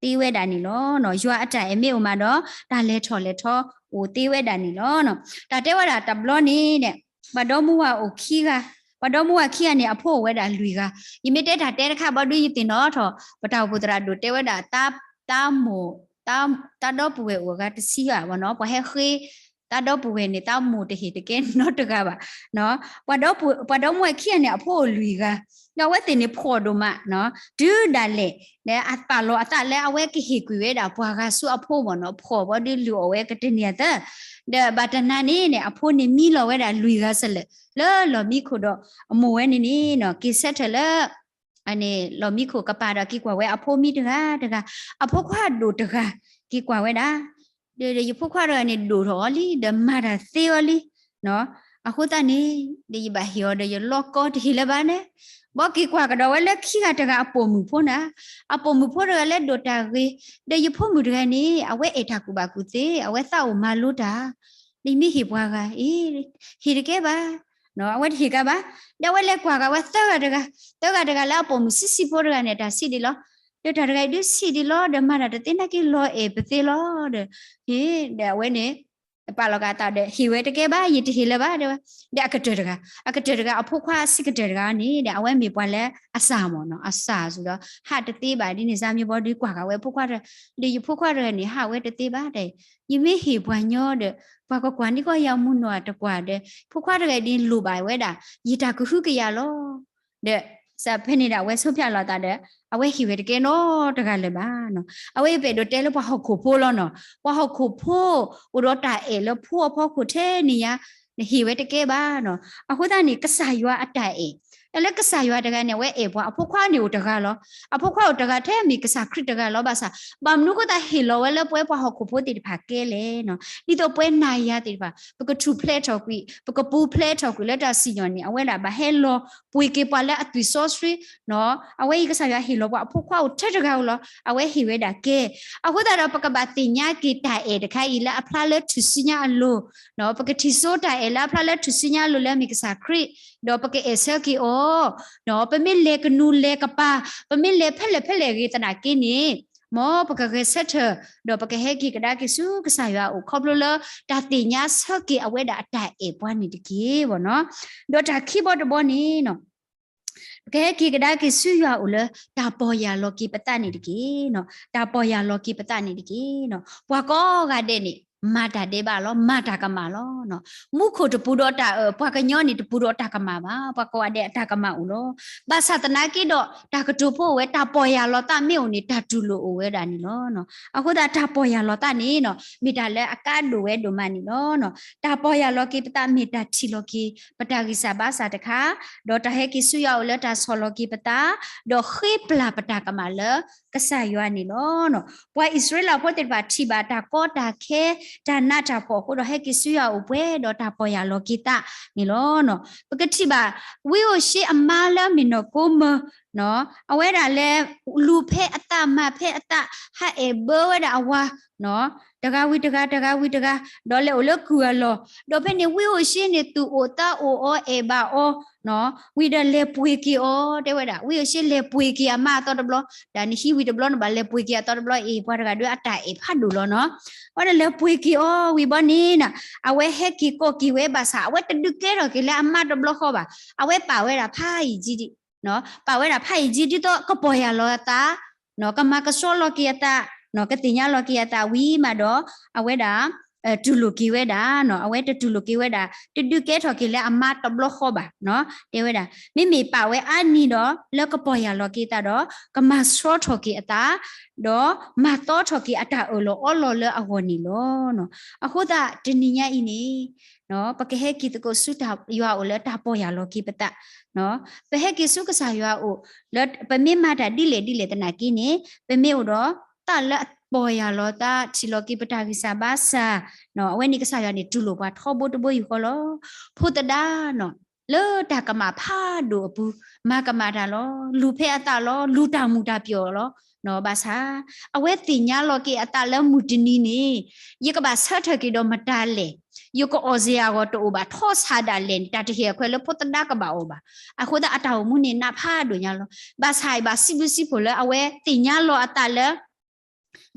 ီသ့ဝဲဒၣ်န့ၣ်လီၤ. ယွၤအတၢ်အဲၣ်မ့ၢ်အိၣ်မးဒီး တၢ်လဲၤထီၣ်လဲၤထီအိၣ်သ့ဝဲဒၣ်န့ၣ်လီၤ. တၢ်တဲဝဲဒၣ်တဘျီန့ၣ် ပှၤဒီမါဝၤအိၣ်ခံဂၤ, ပှၤဒီမါဝၤခံဂၤန့ၣ် အဖိအိၣ်ဝဲဒၣ်လွံၢ်ဂၤ. ယမ့ၢ်တဲတၢ်တဲတခါဘၣ်ဒီး ယသ့ၣ်နီၣ်ထီၣ် ပတၢ်အိၣ်ဖှိၣ်သရၣ်ဒိၣ်တဲဝဲဒၣ် သးမိၢ် သးဒီပုၢ်ဝဲၢ်အိၣ်အဂၤတဆံဂၤဘၣ်နီၤ. ပှၤဟဲဃ့ သးဒီပုၢ်ဝဲၢ်န့ၣ် သးမိၢ်တဟ့ၣ်တကဲနီတဂၤဘၣ်. ပှၤဒီမါဝၤခံဂၤန့ၣ် အဖိအိၣ်လွံၢ်ဂၤ, ဒီးအဝဲသ့ၣ်န့ၣ်ဖှီၣ်ဒိၣ်မး, တုၤဒၣ်လဲာ် အသးလီၤအသးလၢအဝဲကဟ့ၣ်ကွံာ်ဝဲဒၣ်ပှၤဂၤဆူအဖိမ့ၢ်နီၤ, ဖှီၣ်ဘၣ်ဒီးလုၢ်အီၣ်ဝဲကတနံၤအသၢ, ဒီးဘၣ်တနၤန့ၣ်န့ၣ် အဖိန့ၣ်မံလီၤဝဲဒၣ်လွံၢ်ဂၤစလဲၣ် လၢလီၢ်မံခိၣ်ဒီး အမိၢ်ဝဲန့ၣ်န့ၣ် က့ၤဆၢထၢၣ်လၢ လီၢ်မံခိၣ်ကပၤဒီးက့ၤကွၢ်ဝဲအဖိမံတဂၤတဂၤ, အဖိခွါဒိၣ်တဂၤ က့ၤကွၢ်ဝဲဒၣ်, ဒီးယဖိခွါတဂၤန့ၣ်ဒိၣ်ထီၣ်အီၤလံ ဒီးမၤတၢ်သ့အီၤလံ. အဃိသတးန့ၣ် ဒီးယဘၣ်ဟ့ၣ်အီၤဒီးယလီၢ်ကီတဟ့ၣ်လၢၤဘၣ်န့ၣ်, ဘီက့ၤကွၢ်ကဒီးဝဲလၢခံဂၤတဂၤအပိာ်မုၣ်ဖိန့ၣ်, အပိာ်မုၣ်ဖိတဂၤလၢဒိၣ်တၢ်ဂ့ၤ, ဒီးယဖိမုၣ်တဂၤန့ၣ် အဝဲအဲၣ်တၢ်ကူၣ်ဘၣ်ကူၣ်သ့, အဝဲသးအိၣ်မၤလိတၢ်, ဒီးယမ့ၢ်ဟ့ၣ်ပှၤဂၤအံၤ ဟ့ၣ်တကဲဘၣ်, အဝဲတဟ့ၣ်ကဘၣ်, ဒီးအဝဲလဲၤကွၢ်ကဒီးဝဲသၢဂၤတဂၤ, သၢဂၤတဂၤလၢအပိာ်မုၣ်ဆံးဆံးဖိတဂၤန့ၣ် တၢ်ဆံးဒံးလီၤ. ဒီးတၢ်တဂၤအံၤဒုးဆံးဒံးလီၤ, ဒီးမၤတၢ်တသ့နာ်က့လီၤအဲၣ်ပသ့လီၤ, ဒီး ဒီးအဝဲန့ၣ် ပာ်လီၤကဒီး ဟ့ၣ်ဝဲတကဲဘၣ်, ယတဟ့ၣ်လၢၤဘၣ် တဲဝဲ, ဒီးအကတၢၢ်တဂၤ, အကတၢၢ်တဂၤ အဖိခွါဆံးကတၢၢ်တဂၤန့ၣ် ဒီးအဝဲမ့ၢ်ပှၤလၢအစၢ်မ့ၢ်နီၤ, အစၢ်စ့ၢ်ဒီး ဟးတသ့ဘၣ်ဒ်န့ၣ် စၢ်မ့ၢ်ဘီဒီးကွၢ်ကဒီးဝဲဖိခွါတဂၤ, ဒီးယဖိခွါတဂၤန့ၣ် ဟးဝဲတသ့ဘၣ်, ဒီး ယမ့ၢ်ဟ့ၣ်ပှၤညီဒီး ပှၤကကွၢ်န့ၢ်ကီၢ်ယၤမုၢ်နီၢ်တကွၢ်ဒီး ဖိခွါတဂၤဒ်လိၣ်ဘၣ်ဝဲဒၣ် ယတၢ်ကဟုကယာ်လီၤ. ဒီး စးဖဲန့ၣ်ဒီးအဝဲဆီဖျါလီၤအသးဒီး အဝဲဟ့ၣ်ဝဲတကဲနီတဂၤလၢၤဘၣ်နီၤ. အဝဲအံၤပအဲၣ်ဒိးတဲလၢပှၤဟီၣ်ခိၣ်ဖိလီၤနီၤ. ပှၤဟီၣ်ခိၣ်ဖိ အိၣ်ဒီးတၢ်အဲၣ်လၢဖိအဖီခိၣ်ထဲန့ၣ်ယါ, နဟ့ၣ်ဝဲတကဲဘၣ်နီၤ. အဃိသတးန့ၣ် ကစၢ်ယွၤအတၢ်အဲၣ် တၢ်လၢကစၢ်ယွၤတဂၤန့ၣ် အဝဲအဲၣ်ပှၤအဖိခွါန့ၣ်အိၣ်တဂၤလီၤ. အဖိခွါအိၣ်တဂၤထဲမ့ၢ်ကစၢ်ခရံာ်တဂၤလီၤ. ဘၣ်ဆၣ် ဘၣ်မနုၤအဃိသတးဟ့ၣ်လီၤဝဲလၢပဝဲပှၤဟီၣ်ခိၣ်ဖိသ့ၣ်တဖၣ်ကဲလဲၣ်နီၤ. ဒ်သိးပဝဲနၤယၤသ့ၣ်တဖၣ် ပကထူၣ်ဖျဲးထီၣ်ကွံာ် ပကပူၤဖျဲးထီၣ်ကွံာ်လၢတၢ်စံၣ်ညီၣ်န့ၣ် အဝဲဒၣ်ဘၣ်ဟဲလီၤပှ့ၤက့ၤပှၤလၢအသွံၣ်စီဆှံနီၤ. အဝဲအံၤကစၢ်ယွၤဟ့ၣ်လီၤပှၤအဖိခွါအိၣ်ထဲတဂၤဧိၤလီၤ. အဝဲဟ့ၣ်ဝဲဒၣ်ကဲ. အဃိသတးဒီးပကဘၣ်သ့ၣ်ညါက့ၤတၢ်အဲၣ်တခါအံၤလၢအဖျါလၢထူၣ်စုညါအလိၤ ပကထံၣ်စိတၢ်အဲၣ်လၢအဖျါလၢထူၣ်စုညါအလိၤလၢအမ့ၢ်ကစၢ်ခရံာ်, ဒီးပကအဲၣ်ဆၢက့ၤအီၤ, ပမ့ၢ်လဲၤကနူၤလဲၤကပၤ, ပမ့ၢ်လဲၤဖဲလဲၣ်ဖဲလဲၣ်ဂ့ၤသနာ်က့န့ၣ်, မ်ပကဂဲၤဆၢထၢၣ်, ဒီးပကဟဲက့ၤကဒါက့ၤဆူကစၢ်ယွၤအအိၣ်ခီဖျိလၢ တၢ်သ့ၣ်ညါဆၢက့ၤအဝဲဒၣ်အတၢ်အဲၣ်ပှၤန့ၣ်တက့ၢ်. ဒီးတၢ်ခံဘီတဘီန့ၣ် ပကဟဲက့ၤကဒါက့ၤဆူယွၤအအိၣ်လၢ တၢ်ပီၢ်ယၢ်လီၤက့ၤပသးန့ၣ်တက့ၢ်. တၢ်ပီၢ်ယၢ်လီၤက့ၤပသးန့ၣ်တက့ၢ်. ပှၤကိးဂၤဒဲးန့ၣ် မၤတၢ်ဒဲးဘးလီၤ, မၤတၢ်ကမၣ်လီၤ. မူခိၣ်တပူၤဒီးတၢ်အၢၣ်, ပှၤကညီန့ၣ်တပူၤဒီးတၢ်ကမၣ်ဘၣ်, ပှၤကိးဂၤဒဲးအတၢ်ကမၣ်အိၣ်လီၤ. ဘၣ်ဆၣ်သနာ်က့ဒီး တၢ်ကတိၤဖိအိၣ်ဝဲ တၢ်ပီၢ်ယၢ်လီၤသးမ့ၢ်အိၣ်န့ၣ် တၢ်တူၢ်လိာ်အိၣ်ဝဲဒၣ်န့ၣ်လီၤ. အဃိသတးတၢ်ပီၢ်ယၢ်လီၤသးန့ၣ် မ့ၢ်တၢ်လၢအကါဒိၣ်ဝဲဒိၣ်မးန့ၣ်လီၤ. တၢ်ပီၢ်ယၢ်လီၤက့ၤပသးမ့ၢ်တၢ်ထံၣ်လီၤက့ၤ ပတၢ်ဂံၢ်စၢ်ဘါစၢ်တခါ, ဒီးတၢ်ဟဲက့ၤဆူယွၤအအိၣ်လၢတၢ်ဆီၣ်လီၤက့ၤပသး, ဒီးဃ့ပျၢ်ပတၢ်ကမၣ်လၢကစၢ်ယွၤန့ၣ်လီၤ. ပှၤအံၣ်စရ့လးဖိသ့ၣ်တဖၣ်ထံၣ်ဘၣ်တၢ်ကီတၢ်ခဲ, တၢ်နးတၢ်ဖှီၣ်အဃိဒီး ဟဲက့ၤဆူယွၤအအိၣ်ပှဲၤဒီး တၢ်ပီၢ်ယၢ်လီၤက့ၤသးန့ၣ်လီၤ. ပကထံၣ်ဘၣ် ဝ့ၢ်အိၣ်ၡ့အမါလၢအမ့ၢ်နီၢ်ကိမၢၤ အဝဲဒၣ်လဲၤလူၤဖဲအသး မၤဖဲအသး ဟးအဲၣ်ဘၢဝဲဒၣ်အဝၤ တဂၤဝံၤတဂၤ တဂၤဝံၤတဂၤ ဒီးလဲၤအိၣ်လၢကုၢ်အလီၢ် ဒီးဖဲန့ၣ် ဝံဧိၤၡ့န့ၣ် သူၣ်အိၣ်သးအိၣ်အီၤ အဲၣ်ဘၣ်အီၤ ဝံၤဒီးလဲၤပှ့ၤက့ၤအီၤ တဲဝဲဒၣ် ဝံဧိၤၡ့လဲၤပှ့ၤက့ၤအမါအသီတဘျီ တၢ်နဟံးဝံၤတဘျီန့ၣ် ဘၣ်လဲၤပှ့ၤက့ၤအသီတဘျီအံၤ ပှၤတဂၤဒီးအတၢ်အဲၣ်ဖးဒိၣ်လီၤနီၤ အဝဲဒၣ်လဲၤပှ့ၤက့ၤအီၤဝံၤဘီန့ၣ် အဝဲဟဲက့ၤကိးက့ၤဝဲဘၣ်ဆၣ် အဝဲတဒုးကဲထီၣ်က့ၤလၢအမါတဘျီဃီဘၣ် အဝဲပာ်ဝဲဒၣ်ဖးယံာ်ကံဒံ ပာ်ဝဲဒၣ်ဖးယံာ်ကံ ဒ်သိးကပီၢ်ယၢ်လီၤအသး ကမၤကဆှီလီၤက့ၤအသး ကသ့ၣ်ညါလီၤက့ၤအသးဝံၤမးဒီး အဝဲဒၣ် တူၢ်လိာ်က့ၤဝဲဒၣ် အဝဲတတူၢ်လိာ်က့ၤဝဲဒၣ် တဒုးကဲထီၣ်က့ၤလၢအမါတဘျီဃီဘၣ် တဲဝဲဒၣ် မ့မ့ၢ်ပာ်ဝဲအါနံၤဒီး လၢကပီၢ်ယၢ်လီၤက့ၤသးဒီး ကမၤဆှီထီၣ်က့ၤအသး ဒီးမၤသီထီၣ်က့ၤအတၢ်အၢၣ်လီၤအီလီၤလၢအဂီၢ်န့ၣ်လီၤ. အဃိသတးတနံၤညါအံၤန့ၣ် ပကဟဲက့ၤသကိးဆူယွၤအအိၣ်လၢတၢ်ပီၢ်ယၢ်လီၤက့ၤပသး ပဟဲက့ၤဆူကစၢ်ယွၤအအိၣ် လၢပမ့ၢ်မၤတၢ်ဒ်လဲၣ်ဒ်လဲၣ်သနာ်က့န့ၣ် ပမ့ၢ်အိၣ်ဒီးသးလၢအပီၢ်ယၢ်လီၤသး ထံၣ်လီၤက့ၤပတၢ်ဂံၢ်စၢ်ဘါစၢ် အဝဲန့ၣ်ကစၢ်ယွၤန့ၣ်တူၢ်လိာ်ပှၤထီဘိတဘိယူၢ်ဃီလီၤ. ဖိသဒါနီၤ လၢတၢ်ကမၣ်ဖးဒိၣ်အပူၤ မၤကမၣ်တၢ်လီၤ. လူၤဖဲအသးလီၤ. လူၤတၢ်မုာ်တၢ်ပျီၣ်လီၤ.ဘၣ်ဆၣ် အဝဲသ့ၣ်ညါလီၤက့ၤအသးလၢမုၢ်တနံၤန့ၣ် ယကဘၣ်ဆၢထၢၣ်က့ၤဒီးမတၤလဲၣ်. ယကအီၣ်စ့ၢ်အဂီၢ်တအိၣ်ဘၣ် ထီၣ်ဆၣ်ဒၣ်လဲာ်န့ၣ် တၢ်တဟ့ၣ်အခွဲးလၢဖိသဒါကဘၣ်အီၣ်ဘၣ်. အဃိသတးအတၢ်အိၣ်မူန့ၣ်နးဖးဒိၣ်ညါလီၤ. ဘၣ်ဆၣ်အံၤဘၣ်စံးဘျုးစံးဖှိၣ်လၢအဝဲသ့ၣ်ညါလီၤအသးလၢ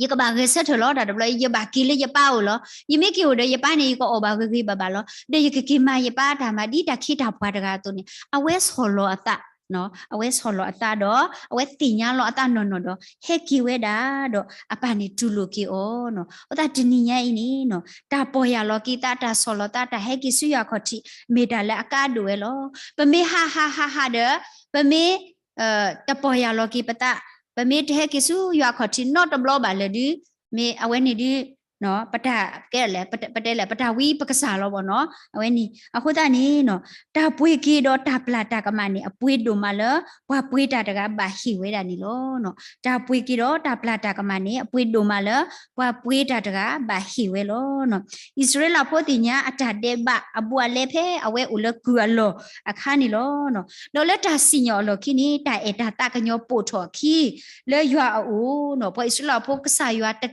ယကဘၣ်ဂဲၤဆၢထၢၣ်လီၤ တၢ်တဘျီ ယဘၣ်က့ၤလၢယပၢ်အိၣ်လီၤ. ယမ့ၢ်က့ၤအိၣ်ဒီးယပၢ်န့ၣ် ယကအီၣ်ဘၣ်ဂ့ၤဂ့ၤဘၣ်ဘၣ်လီၤ. ဒီးယကက့ၤမၤယပၢ်တၢ်မၤဒ်တၢ်ခ့တၢ်ပှၤတဂၤအသိးန့ၣ် အဝဲဆီၣ်လီၤအသး အဝဲဆီၣ်လီၤအသးဒီး အဝဲသ့ၣ်ညါလီၤအသးနီၢ်နီၢ်ဒီး ဟဲက့ၤဝဲဒၣ်ဒီး အပၢ်န့ၣ်တူၢ်လိာ်က့ၤအီၤနီၤ. အဃိသတးတနံၤညါအံၤန့ၣ်နီၤ တၢ်ပီၢ်ယၢ်လီၤက့ၤသး တၢ်ဆီၣ်လီၤသး တၢ်ဟဲက့ၤဆူယွၤခီၣ်ထံး မ့ၢ်တၢ်လၢအကါဒိၣ်ဝဲလီၤ. ပမ့ၢ်ဟးဟးဟးဟးဒီး ပမ့ၢ် တပီၢ်ယၢ်လီၤက့ၤပသး, ပမ့ၢ်တဟဲက့ၤဆူယွၤခီၣ်ထံးနီတဘျီဘၣ်လၢာ်ဒီး မ့ၢ်အဝဲန့ၣ်ဒီး ပတၢ်ကဲလဲၣ် ပတဲလဲၣ် ပတၢ်ဝံပကစၢ်လီၤဘၣ်နီၤ. အဝဲန့ၣ် အဃိသတးန့ၣ်နီၤ တၢ်ပှ့ၤက့ၤဒီးတၢ်ပျၢ်တၢ်ကမၣ်န့ၣ် အပှ့ၤဒိၣ်မးလၢ ပှၤပှ့ၤတၢ်တဂၤဘၣ်ဟ့ၣ်ဝဲဒၣ်န့ၣ်လီၤ. တၢ်ပှ့ၤက့ၤဒီးတၢ်ပျၢ်တၢ်ကမၣ်န့ၣ် အပှ့ၤဒိၣ်မးလၢ ပှၤပှ့ၤတၢ်တဂၤဘၣ်ဟ့ၣ်ဝဲလီၤ. အံၣ်စရ့လးဖိသ့ၣ်ညါအတၢ်ဒဲးဘးအဘူးအလဲဖဲအဝဲအိၣ်လၢကုၢ်အလီၢ်အခါန့ၣ်လီၤ. ဒီးလၢတၢ်စံၣ်ညီၣ်အလီၢ်ခံန့ၣ် တၢ်အဲၣ်တၢ်သးကညီၤပိာ်ထီၣ်အခံ လၢယွၤအအိၣ်နီၤ ပှၤအံၣ်စရ့လးဖိကစၢ်ယွၤ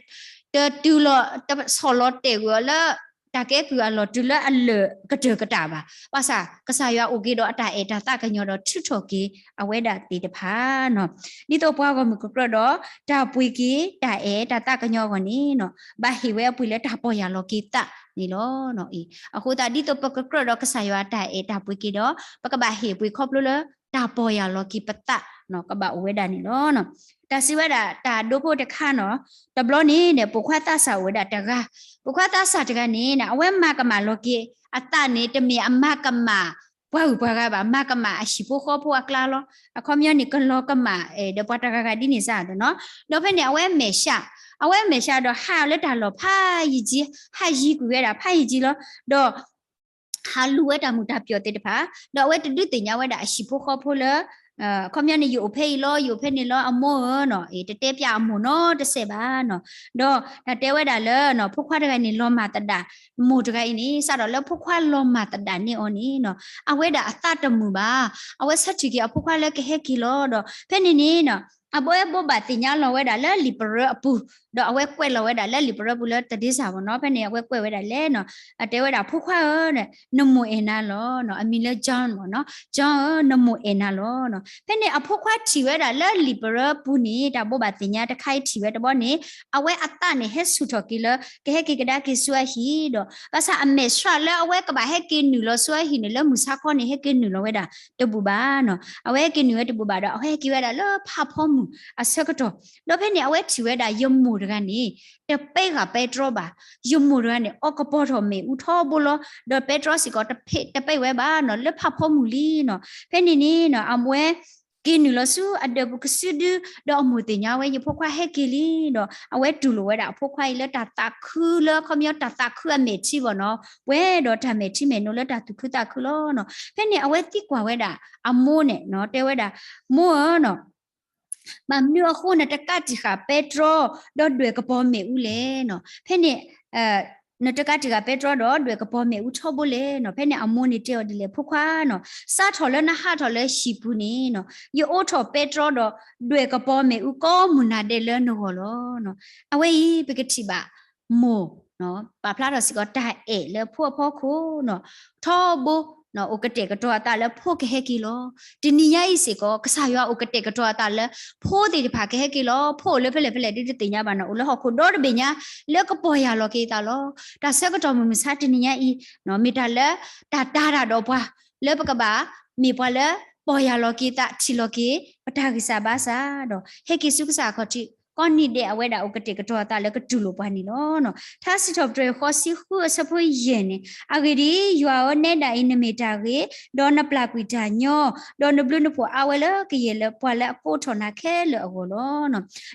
တတုၤလီၤ တဆီၣ်လီၤတဲာ်ကွံာ်အီၤလၢ တၢ်ကဲကုၢ်အလီၢ်တုၤလၢအလၢာ်ကတၢၢ်ကတၢၢ်ဘၣ်. ဘၣ်ဆၣ် ကစၢ်ယွၤအိၣ်က့ၤဒီးအတၢ်အဲၣ်တၢ်သးကညီၤဒီးထုးထီၣ်က့ၤအဝဲဒၣ်သ့ၣ်တဖၣ်နီၤ. ဒ်သိးပှၤဂီၢ်မုၢ်ကကြၢးဒီး တၢ်ပှ့ၤက့ၤ တၢ်အဲၣ်တၢ်သးကညီၤအဂီၢ်န့ၣ်နီၤ ဘၣ်ဟ့ၣ်ဝဲအပှ့ၤလၢတၢ်ပီၢ်ယၢ်လီၤက့ၤသးန့ၣ်လီၤ. အဃိသတးဒ်သိးပကကြၢးဒီးကစၢ်ယွၤအတၢ်အဲၣ်တၢ်ပှ့ၤက့ၤဒီး ပကဘၣ်ဟ့ၣ်ပှ့ၤခီဖျိလၢတၢ်ပီၢ်ယၢ်လီၤက့ၤပသးနီၤ ကဘၣ်အိၣ်ဝဲဒၣ်န့ၣ်လီၤ. တၢ်စံးဝဲဒၣ်တၢ်ဒိဖိတခါနီၤ တဘျီန့ၣ်န့ၣ် ပိာ်ခွါသးစၢ်အိၣ်ဝဲဒၣ်တဂၤ, ပိာ်ခွါသးစၢ်တဂၤန့ၣ် အဝဲမၤကမၣ်လီၤက့ၤအသးန့ၣ် တမ့ၢ်အမၤကမၣ် ပှၤဂုၤပှၤဂၤဘၣ် မၤကမၣ်အဟံၣ်ဖိဃီဖိအကျါလီၤ. အခီပညီန့ၣ် ကလီၤကမၣ် ဒီးပှၤတဂၤဂၤဒ်န့ၣ်စ့ၢ်ကီးနီၤ. ဒီးဖဲန့ၣ် အဝဲမဲာ်ဆှး, အဝဲမဲာ်ဆှးဒီးဟးလၢတၢ်လီၢ်ဖးယံာ်ကံ, ဟးယံၤကွံာ်ဝဲဒၣ်ဖးယံာ်ကံလီၤ. ဒီး ဟးလူၤဝဲတၢ်မုာ်တၢ်ပျီၢ်သ့ၣ်တဖၣ်, ဒီးအဝဲတဒုးသ့ၣ်ညါဝဲဒၣ်အဟံၣ်ဖိဃီဖိလၢ အခီပညီန့ၣ် ယအိၣ်ဖဲအံၤလီၤ ယအိၣ်ဖဲန့ၣ်လီၤ အမိၢ်ဧၢနီၤ, တတဲပျးအမိၢ်နီတစဲးဘၣ်နီၤ. ဒီးတၢ်တဲဝဲဒၣ်လၢ ဖိခွါတဂၤန့ၣ် လီၤမၢ်သဒၣ်, မိၢ်တဂၤအံၤန့ၣ် စးထီၣ်လၢဖိခွါလီၤမၢ်သဒၣ်န့ၢ်အီၤန့ၣ်နီၤ, အဝဲဒၣ်အသးတမုာ်ဘၣ်, အဝဲဆၢထံၣ်က့ၤအဖိခွါလၢကဟဲက့ၤလီၤဒီး ဖဲန့ၣ်န့ၣ်နီၤ အဘိဘိဘၣ်သ့ၣ်ညါလီၤဝဲဒၣ်လၢလံာ်ပရၢအပူၤ, ဒီးအဝဲကွဲးလီၤဝဲဒၣ်လၢလံာ်ပရၢပူၤလၢတဒ့စၢ်ဘၣ်နီၤ, ဖဲန့ၣ် အဝဲကွဲးဝဲဒၣ်လဲၣ်နီၤ, အတဲဝဲဒၣ်ဖိခွါဧၢ, နမိၢ်အဲၣ်နၤလီၤ, အမံၤလၢ John ဘၣ်နီၤ, John ဧၢ နမိၢ်အဲၣ်နၤလီၤ. ဖဲန့ၣ်အဖိခွါထံၣ်ဝဲဒၣ်လၢလံာ်ပရၢပူၤန့ၣ် တၢ်ဘိဘၣ်သ့ၣ်ညါတခါအံၤထံၣ်ဝဲတဘျီန့ၣ် အဝဲအသးန့ၣ်ဟဲဆူၣ်ထီၣ်က့ၤလၢ ကဟဲက့ၤကဒါက့ၤဆူအဟံၣ်ဒီး ဘၣ်ဆၣ်အမဲာ်ဆှးလၢအဝဲကဘၣ်ဟဲက့ၤနုာ်လီၤဆူအဟံၣ်န့ၣ် လၢမုၢ်ဆါခီန့ၣ် ဟဲက့ၤနုာ်လီၤဝဲဒၣ်တဘူၣ်ဘၣ်နီၤ, အဝဲဟဲက့ၤနုာ်ဝဲတဘူၣ်ဘၣ်ဒီး အဝဲဟဲက့ၤဝဲဒၣ်လၢဖးဖီမုၢ်အဆၢကတီၢ်, ဒီးဖဲန့ၣ် အဝဲထံၣ်ဝဲဒၣ်ယမိၢ်တဂၤန့ၣ် တပဲဂၤပဲတြီဘၣ်, ယမိၢ်တဂၤန့ၣ် အီကပီၤထီၣ်မ့ၣ်အူထီဘိလီၤ, ဒီးပဲတြီစ့ၢ်ကီးတပဲဝဲဘၣ်နီၤ, လၢဖးဖီမုၢ်လံနီၤ. ဖဲန့ၣ်န့ၣ်နီၤ အဝဲ က့ၤနုာ်လီၤဆူအဒၢးပူၤကစုဒု, ဒီးအမိၢ်သ့ၣ်ညါဝဲ ယဖိခွါဟဲက့ၤလံဒီး အဝဲတူၢ်လိာ်ဝဲဒၣ်အဖိခွါအံၤလၢတၢ်သးခုလၢ အခီပညီတၢ်သးခုအမဲာ်ထံဘၣ်နီၤ, ပှဲၤဒီးတၢ်မဲာ်ထံမဲာ်နိလၢတၢ်သူၣ်ခုသးခုလီၤနီၤ. ဖဲန့ၣ် အဝဲသံကွၢ်ဝဲဒၣ်အမိၢ်န့ၣ်နီၤ, တဲဝဲဒၣ် မိၢ်ဧၢနီၤ ဘၣ်မနုၤအဃိနတကးတံာ်ဃာ်ပဲတြီ ဒီးဒွဲၣ်ကပီၤမ့ၣ်အူလဲၣ်နီၤ. ဖဲန့ၣ် နတကးတံာ်ဃာ်ပဲတြီဒီးဒွဲၣ်ကပီၤမ့ၣ်အူထီဘိလဲၣ်နီၤ. ဖဲန့ၣ်အမိၢ်န့ၣ်တဲအီၤဒ်လဲၣ်, ဖိခွါနီၤ, စးထီၣ်လၢနဟးထီၣ်လၢဟံၣ်ပူၤန့ၣ်နီၤ, ယအိးထီၣ်ပဲတြီဒီးဒွဲၣ်ကပီၤမ့ၣ်အူကိးမုၢ်နၤဒဲးလၢနဂီၢ်လီၤ. အဝဲအံၤပကထံၣ်ဘၣ်မိၢ် ပာ်ဖျါထီၣ်စ့ၢ်ကီးတၢ်အဲၣ်လၢဖိအဖီခိၣ်နီၤ, ထီဘိ အိၣ်ကတဲာ်ကတီၤအသးလၢဖိကဟဲက့ၤလီၤ. တနံၤညါအံၤစ့ၢ်ကီး ကစၢ်ယွၤအိၣ်ကတဲာ်ကတီၤအသးလၢ ဖိသ့ၣ်တဖၣ်ကဟဲက့ၤလီၤ. ဖိအိၣ်လၢဖဲလဲၣ်ဖဲလဲၣ်ဒုးတသ့ၣ်ညါဘၣ်နီၤ, အိၣ်လၢဟီၣ်ခိၣ်ဒီတဘ့ၣ်ညါ လၢကပီၢ်ယၢ်လီၤက့ၤအသးလီၤ. တၢ်ဆၢကတီၢ်မုၢ်မဆါတနံၤညါအံၤ မ့ၢ်တၢ်လၢ တၢ်တာ်တၢ်ဒီးပှၤ လၢပကဘၣ် မ့ၢ်ပှၤလၢ ပီၢ်ယၢ်လီၤက့ၤသး ထံၣ်လီၤက့ၤ ပတၢ်ဂံၢ်စၢ်ဘါစၢ်ဒီး ဟဲက့ၤဆူကစၢ်အခီၣ်ထံး, ကိးနံၤဒဲးအဝဲဒၣ်အိၣ်ကတဲာ်ကတီၤအသးလၢကတူၢ်လိာ်ပှၤန့ၣ်လီၤ. ထါစံးထီၣ်ပတြၢၤဃိးဆံဃုအဆၢဖိယဲၢ်န့ၣ်, အဂ့ၢ်ဒ်အံၤ, ယွၤဧၢ, နဲဒၣ်အံၤနမ့ၢ်တၢ်ဂ့ၤ, ဒီးနပျၢ်ကွံာ်တၢ်ညီ, ဒီးနဘျုးနဖှိၣ်အါဝဲလၢကယဲၢ်လၢပှၤလၢအကိးထီၣ်နၤခဲလၢာ်အဂီၢ်လ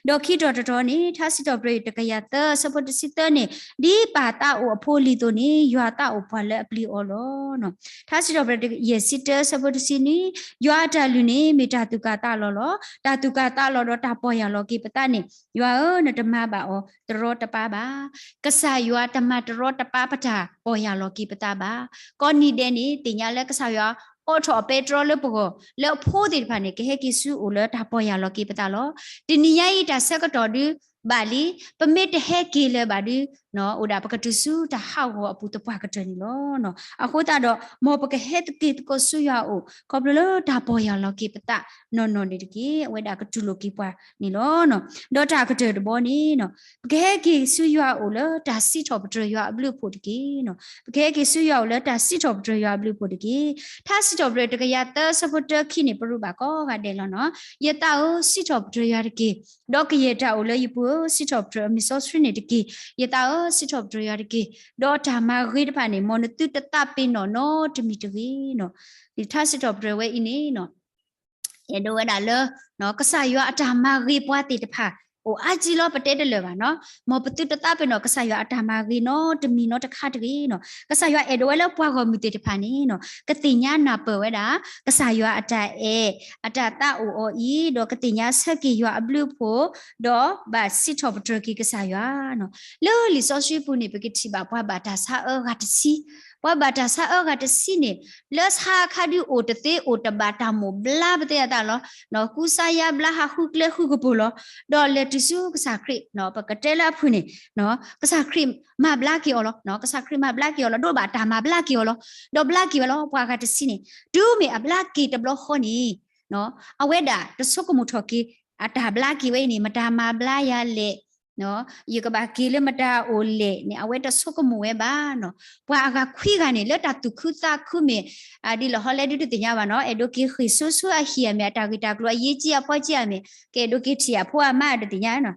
ီၤ. ဒီးခံတီၤတတီၤန့ၣ် ထါစံးထီၣ်ပတြၢၤတကယၤသၢအဆၢဖိတဆံသၢန့ၣ်, ဒ်ပၢ်သးအိၣ်အဖိအလံၤအသိးန့ၣ် ယွၤသးအိၣ်ပှၤလၢအပျံၤအီၤလီၤ. ထါစံးထီၣ်ပတြၢၤယဲၢ်ဆံတၢအဆၢဖိတဆံနွံ, ယွၤအတၢ်လုၢ်န့ၣ် မ့ၢ်တၢ်သူၣ်ကၢ်သးလီၤလီၤ. တၢ်သူၣ်ကၢ်သးလီၤဒီးတၢ်ပီၢ်ယၢ်လီၤက့ၤပသးန့ၣ်, ယွၤဧၢ, နတမၤဘၣ်အီၤတရီတပါဘၣ်. ကစၢ်ယွၤတမၤတရီတပါပတၢ်ပီၢ်ယၢ်လီၤက့ၤပသးဘၣ်. ကိးနံၤဒဲးန့ၣ် သ့ၣ်ညါလၢကစၢ်ယွၤအိးထီၣ်အပဲတြီလၢပဂီၢ် လၢအဖိသ့ၣ်တဖၣ်န့ၣ် ကဟဲက့ၤဆူအအိၣ်လၢတၢ်ပီၢ်ယၢ်လီၤက့ၤပသးလီၤ. တနံၤညါအံၤတၢ်ဆၢကတီၢ်ဒုး ဘၣ်လံ, ပမ့ၢ်တဟဲက့ၤလၢၤဘၣ်ဒုး အိၣ်ဒၣ်ပကတုၤဆူတၢ်ဟးဂီၤအပူၤသပှၢ်ကတၢၢ်န့ၣ်လီၤ. အဃိသတးဒီး မ်ပကဟဲသက့ၤသကိးဆူယွၤအအိၣ် ခီဖျိလၢတၢ်ပီၢ်ယၢ်လီၤက့ၤပသးနီၢ်နီၢ်န့ၣ်တက့ၢ်. အဝဲဒၣ်ကတူၢ်လိာ်က့ၤပှၤန့ၣ်လီၤ. ဒီးတၢ်ကတၢၢ်တဘီန့ၣ် ပကဟဲက့ၤဆူယွၤအအိၣ်လၢတၢ်စံးထီၣ်ပတြၢၤယွၤအဘျုးအဖှိၣ်တက့ၢ်. ပကဟဲက့ၤဆူယွၤအအိၣ်လၢတၢ်စံးထီၣ်ပတြၢၤယွၤအဘျုးအဖှိၣ်တက့ၢ်. ထါစံးထီၣ်ပတြၢၤတကယၤသၢအဆၢဖိတၢခံန့ၣ် ပရူးဘၣ်ကိးဂၤဒဲးလီၤနီၤ. ယသးဧၢ, စံးထီၣ်ပတြၢၤယွၤတက့ၢ်. ဒီးကယဲၢ်တၢ်အိၣ်လၢယပူၤဧၢ, စံးထီၣ်ပတြၢၤအမံၤစီဆှံန့ၣ်တက့ၢ်. ယသးဧၢ, စံးထီၣ်ပတြၢၤယွၤတက့ၢ်. ဒီးတၢ်မၤဂ့ၤတဖၣ်န့ၣ် မ်နသုတသးပ့ၤနီၣ်နီတမံၤတဂ့ၤ. ထါစံးထီၣ်ပတြၢၤဝဲအံၤန့ၣ် အဲၣ်ဒိးဝဲဒၣ်လၢ ကစၢ်ယွၤအတၢ်မၤဂ့ၤပှၤသ့ၣ်တဖၣ် အိၣ်အါကံလီၤ ပတဲတလၢာ်ဘၣ်နီၤ. မ်ပသုတသးပ့ၤနီၣ်ကစၢ်ယွၤအတၢ်မၤဂ့ၤနီတမံၤနီတခါတဂ့ၤနီၤ. ကစၢ်ယွၤအဲၣ်ဒိးဝဲလၢပှၤဂီၢ်မုၢ်သ့ၣ်တဖၣ်န့ၣ် ကသ့ၣ်ညါနၢ်ပၢၢ်ဝဲဒၣ် ကစၢ်ယွၤအတၢ်အဲၣ် အတၢ်သးအိၣ်အီၤအံၤ ဒီးကသ့ၣ်ညါဆၢက့ၤယွၤအဘျုးအဖှိၣ် ဒီးဘၣ်စံးထီၣ်ပတြၢၤက့ၤကစၢ်ယွၤနီၤ. လၢလံာ်စီဆှံပူၤန့ၣ် ပကထံၣ်ဘၣ်ပှၤဘၣ်တၢ်ဆါအၢဂၤတဆံ, ပှၤဘၣ်တၢ်ဆါအၢဂၤတဆံန့ၣ် လၢဆါအခါဒုးအိၣ်တသ့အိၣ်တဘၣ် တၢ်မိၣ်ဘျါပသ့အသးလီၤ. ကူစါယါဘျါဟးဃုကျဲဃုကပူၤလီၤ. ဒီးလဲၤတုၤဆူကစၢ်ခရံာ် ပကတဲလၢအဖုၣ်န့ၣ် ကစၢ်ခရံာ်မၤဘျါက့ၤအီၤလီၤ. ကစၢ်ခရံာ်မၤဘျါက့ၤအီၤလီၤ. ဒိးဘၣ်တၢ်မၤဘျါက့ၤအီၤလီၤ. ဒီးဘျါက့ၤဝဲလီၤ ပှၤဂၤတဆံန့ၣ် တုၤမ့ၢ်အဘျါက့ၤတဘျီဃီန့ၣ် အဝဲဒၣ်တဆိကမိၣ်ထီၣ်က့ၤ အတၢ်ဘျါက့ၤဝဲအံၤန့ၣ် မတၤမၤဘျါယၤလဲၣ် ယကဘၣ်က့ၤလၢမတၤအအိၣ်လဲၣ်န့ၣ် အဝဲတဆိကမိၣ်ဝဲဘၣ်နီၤ. ပှၤအဂၤခွံဂၤန့ၣ် လၢတၢ်သူၣ်ခုသးခုမ့ၢ် ဒ်လဲၣ်ဟီလဲၣ်ဒုးတသ့ၣ်ညါဘၣ်နီၤ. အဲၣ်ဒိးက့ၤဃ့ၢ်စိဆူအဟံၣ်အမဲာ် အတၢ်ဂ့ၢ်တၢ်ကျိၤအယ့ကၠံအဖီကၠံအမဲာ် ကအဲၣ်ဒိးက့ၤထံၣ်အဖိအမါတသ့ၣ်ညါနီၤ.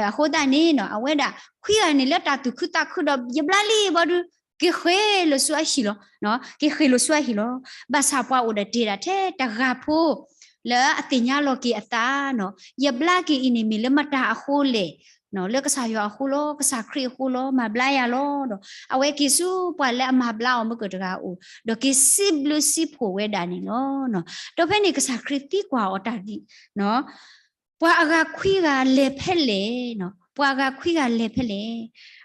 အဃိသတးန့ၣ်နီၤ အဝဲဒၣ်ခွံဂၤန့ၣ် လၢတၢ်သူၣ်ခုသးခုဒီး ယဘျါလံဘီဒုး က့ၤဃ့ၢ်လိာ်ဆူအဟံၣ်လီၤ. က့ၤဃ့ၢ်လိာ်ဆူအဟံၣ်လီၤ. ဘၣ်ဆၣ်ပှၤအိၣ်ဒီးတ့ၢ်ဒၣ်ထဲတဂၤဖိ လၢအသ့ၣ်ညါလီၤက့ၤအသးနီၤ. ယဘျါက့ၤအံၤန့ၣ်မ့ၢ်လၢမတၤအဃိလဲၣ် လၢကစၢ်ယွၤအဃိလီၤ, ကစၢ်ခရံာ်အဃိလီၤ, မၤဘျါယၤလီၤဒီး အဝဲက့ၤဆူပှၤလၢအမၤဘျါအီၤမုၢ်ကတဂၤအအိၣ် ဒီးက့ၤစံးဘျုးစံးဖှိၣ်ဝဲဒၣ်န့ၣ်လီၤ. ဒီးဖဲန့ၣ်ကစၢ်ခရံာ်သံကွၢ်အီၤတၢ်ဒ် ပှၤအဂၤခွံဂၤလဲၤဖဲလဲၣ်, ပှၤအဂၤခွံဂၤလဲၤဖဲလဲၣ်.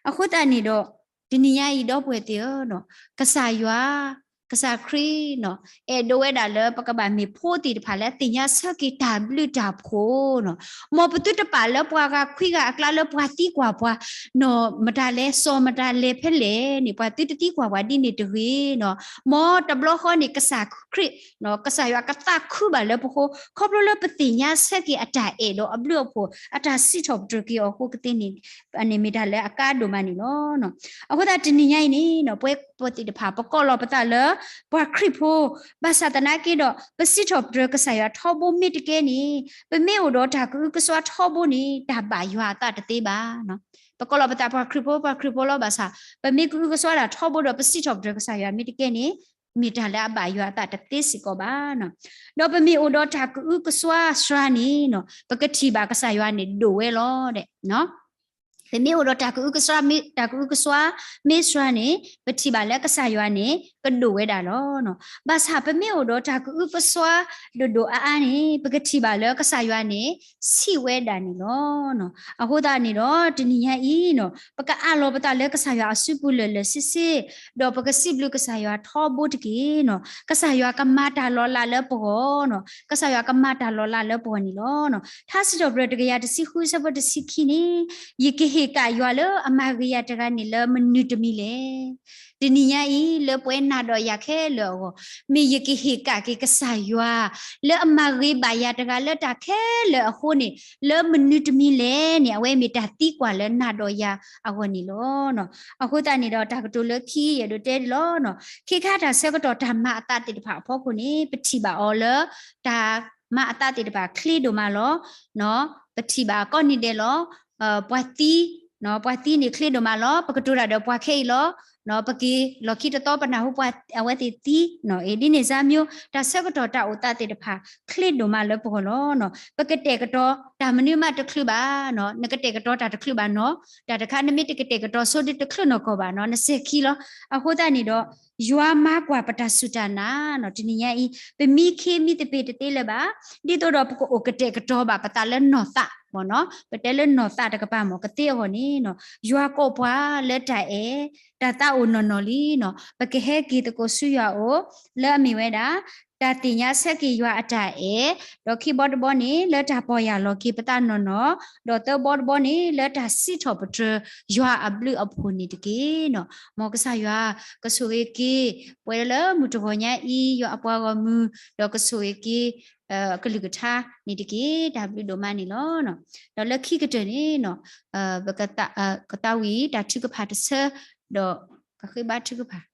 အဃိသတးန့ၣ်ဒီး တနံၤညါအံၤဒီပုၢ်ဝဲၢ်သ့ၣ်ဧၢ, ကစၢ်ယွၤ, ကစၢ်ခရံာ် အဲၣ်ဒိးဝဲဒၣ်လၢပကဘၣ်မ့ၢ်ဖိသ့ၣ်တဖၣ်လၢအသ့ၣ်ညါဆၢက့ၤတၢ်ဘျုးတၢ်ဖှိၣ်နီၤ. မ်ပသုတပာ်လၢပှၤဂၤခွံဂၤအကျါလၢပှၤသံကွၢ်ပှၤ နီၤ မတၤလဲၣ် စီၤမတၤလဲၤဖဲလဲၣ်န့ၣ် ပှၤသုတသံကွၢ်ပှၤဒ်န့ၣ်တဂ့ၤနီၤ. မ်တဘျီဃီန့ၣ် ကစၢ်ခရံာ် ကစၢ်ယွၤကသးခုဘၣ်လၢပဃိ ခီဖျိလၢပသ့ၣ်ညါဆၢက့ၤအတၢ်အဲၣ်ဒီးအဘျုးအဖှိၣ် အတၢ်စံးထီၣ်ပတြၢၤက့ၤအီၤအဃိကသ့န့ၣ် န့ၣ်မ့ၢ်တၢ်လၢအကါဒိၣ်မးန့ၣ်လီၤ. အဃိသတးတနံၤညါအံၤန့ၣ် ပဝဲပှၤသ့ၣ်တဖၣ် ပကိးလီၤပသးလၢ ပှၤခရံာ်ဖိ ဘၣ်ဆၣ်သနာ်က့ဒီး ပစံးထီၣ်ပတြၢၤကစၢ်ယွၤထီဘိမ့ၢ်တကဲန့ၣ် ပမ့ၢ်အိၣ်ဒီးတၢ်ကအုကစွါထီဘိန့ၣ် တၢ်ဘၣ်ယွၤအသးတသ့ဘၣ်. ပကိးလီၤပသးပှၤခရံာ်ဖိ ပှၤခရံာ်ဖိလီၤ ဘၣ်ဆၣ် ပမ့ၢ်ကအုကစွါဒၣ်ထီဘိဒီး ပစံးထီၣ်ပတြၢၤကစၢ်ယွၤမ့ၢ်တကဲန့ၣ် မ့ၢ်တၢ်လၢအဘၣ်ယွၤအသးတသ့စ့ၢ်ကီးဘၣ်. ဒီးပမ့ၢ်အိၣ်ဒီးတၢ်ကအုကစွါစှၤန့ၣ် ပကထံၣ်ဘၣ်ကစၢ်ယွၤန့ၣ်ဒိၣ်ဝဲလီၤ. ပမ့ၢ်အိၣ်ဒီးတၢ်ကအုကစွါ တၢ်ကအုကစွါမ့ၢ်စှၤန့ၣ် ပထံၣ်ဘၣ်လၢကစၢ်ယွၤန့ၣ် ကဒိၣ်ဝဲဒၣ်လီၤ. ဘၣ်ဆၣ်ပမ့ၢ်အိၣ်ဒီးတၢ်ကအုကစွါဒိၣ်ဒိၣ်အါအါန့ၣ် ပကထံၣ်ဘၣ်လၢကစၢ်ယွၤန့ၣ် ဆံးဝဲဒၣ်န့ၣ်လီၤ. အဃိသတးန့ၣ်ဒီး တနံၤညါအံၤန့ၣ် ပကအးလီၤပသးလၢကစၢ်ယွၤအစုပူၤလၢာ်လၢာ်ဆ့ဆ့, ဒီးပကစံးဘျုးကစၢ်ယွၤထီဘိတက့ၢ်န့ၣ်. ကစၢ်ယွၤကမၤတၢ်လီၤလးလၢပဂီၢ်န့ၣ်, ကစၢ်ယွၤကမၤတၢ်လီၤလးလၢပဂီၢ်န့ၣ်လီၤ. ထါစံးထီၣ်ပတြၢၤတကယၤတဆံဃု ဆၢဖိတဆံခံန့ၣ်, ယကဟ့ၣ်ကၣ်ယွၤလၢအမၤဂ့ၤယၤတဂၤန့ၣ်လၢမနုၤတမံၤလဲၣ်. တနံၤညါအံၤ လၢပှၤနၤဒီးယၤခဲလၢာ်အဂီၢ်, မ့ၢ်ယကဟ့ၣ်ကၣ်က့ၤကစၢ်ယွၤ လၢအမၤဂ့ၤဘၣ်ယၤတဂၤလၢတၢ်ခဲလၢာ်အဃိန့ၣ် လၢမနုၤတမံၤလဲၣ်န့ၣ် အဝဲမ့ၢ်တၢ်သံကွၢ်လၢနၤဒီးယၤအဂီၢ်န့ၣ်လီၤ. အဃိသတးန့ၣ်ဒီး တၢ်ကတိၤလၢခံယအဲၣ်ဒိးတဲဒ်လီၤ. ခ့ခါတၢ်ဆၢကတီၢ်တၢ်မၤအသးသ့ၣ်တဖၣ်အဖီခိၣ်န့ၣ် ပထံၣ်ဘၣ်အီၤလၢ တၢ်မၤအသးသ့ၣ်တဖၣ်ချ့ဒိၣ်မးလီၤ. ပထံၣ်ဘၣ်ကိးနံၤဒဲးလီၤ. ပှၤသံ, ပှၤသံန့ၣ်ချ့ဒိၣ်မးလီၤ. ပကတိၤတၢ်ဒီးပှၤခဲအံၤလီၤ. ပက့ၤလီၢ်ခံတသီပနၢ်ဟူပှၤအဝဲသ့ၣ်သံ, ဒ်န့ၣ်စၢ်မၠိ တၢ်ဆၢကတီၢ်တၢ်အိၣ်သးသ့ၣ်တဖၣ် ချ့ဒိၣ်မးလၢပဂီၢ်လီၤ. ပကတဲာ်ကတီၤတၢ်မနုၤမးတချုးဘၣ်, နကတဲာ်ကတီၤတၢ်တချုးဘၣ်နီၤ, တၢ်တခါနမ့ၢ်တကတဲာ်ကတီၤဆိဒ်တချုးနီၢ်ကီၢ်ဘၣ်နီၤ, နစဲၤခံလီၤ. အဃိသတးန့ၣ်ဒီး ယွၤမၤကွၢ်ပတၢ်စူၢ်တၢ်နာ်နီၤ, တနံၤညါအံၤ ပမံခ့မံသပ့ၤတသ့လၢၤဘၣ်, ဒ်သိးဒီးပကအိၣ်ကတဲာ်ကတီၤဘၣ်ပသးလၢနီၢ်သးမ့ၢ်နီၤ, ပတဲလၢနီၢ်သးတကပၤမ့ၢ်ကသ့အဂီၢ်န့ၣ်နီၤ, ယွၤကိးပှၤလၢတၢ်အဲၣ် တၢ်သးအိၣ်နီၢ်နီၢ်လံနီၤ, ပကဟဲက့ၤသကိးဆူယွၤအအိၣ် လၢအမ့ၢ်ဝဲဒၣ် တၢ်သ့ၣ်ညါဆၢက့ၤယွၤအတၢ်အဲၣ်, ဒီးခံဘီတဘီန့ၣ် လၢတၢ်ပီၢ်ယၢ်လီၤက့ၤပသးနီၢ်နီၢ်, ဒီးသၢဘီတဘီန့ၣ် လၢတၢ်စံးထီၣ်ပတြၢၤယွၤအဘျုးအဖှိၣ်န့ၣ်တက့ၢ်နီၤ. မ်ကစၢ်ယွၤကဆိၣ်ဂ့ၤက့ၤ ပဝဲလၢမုၢ်တဂီၤညါအံၤ ယွၤအပှၤဂီၢ်မုၢ်, ဒီးကဆိၣ်ဂ့ၤက့ၤ ကလုၢ်ကထါန့ၣ်တက့ၢ်, တၢ်ဘျုးဒိၣ်မးန့ၣ်လီၤ. ဒီးလၢခံကတၢၢ်န့ၣ်နီၤ, ပကသးဝံၣ်တၢ်ထုကဖၣ်တဆၢ, ဒီးကဃ့ဘါထုကဖၣ်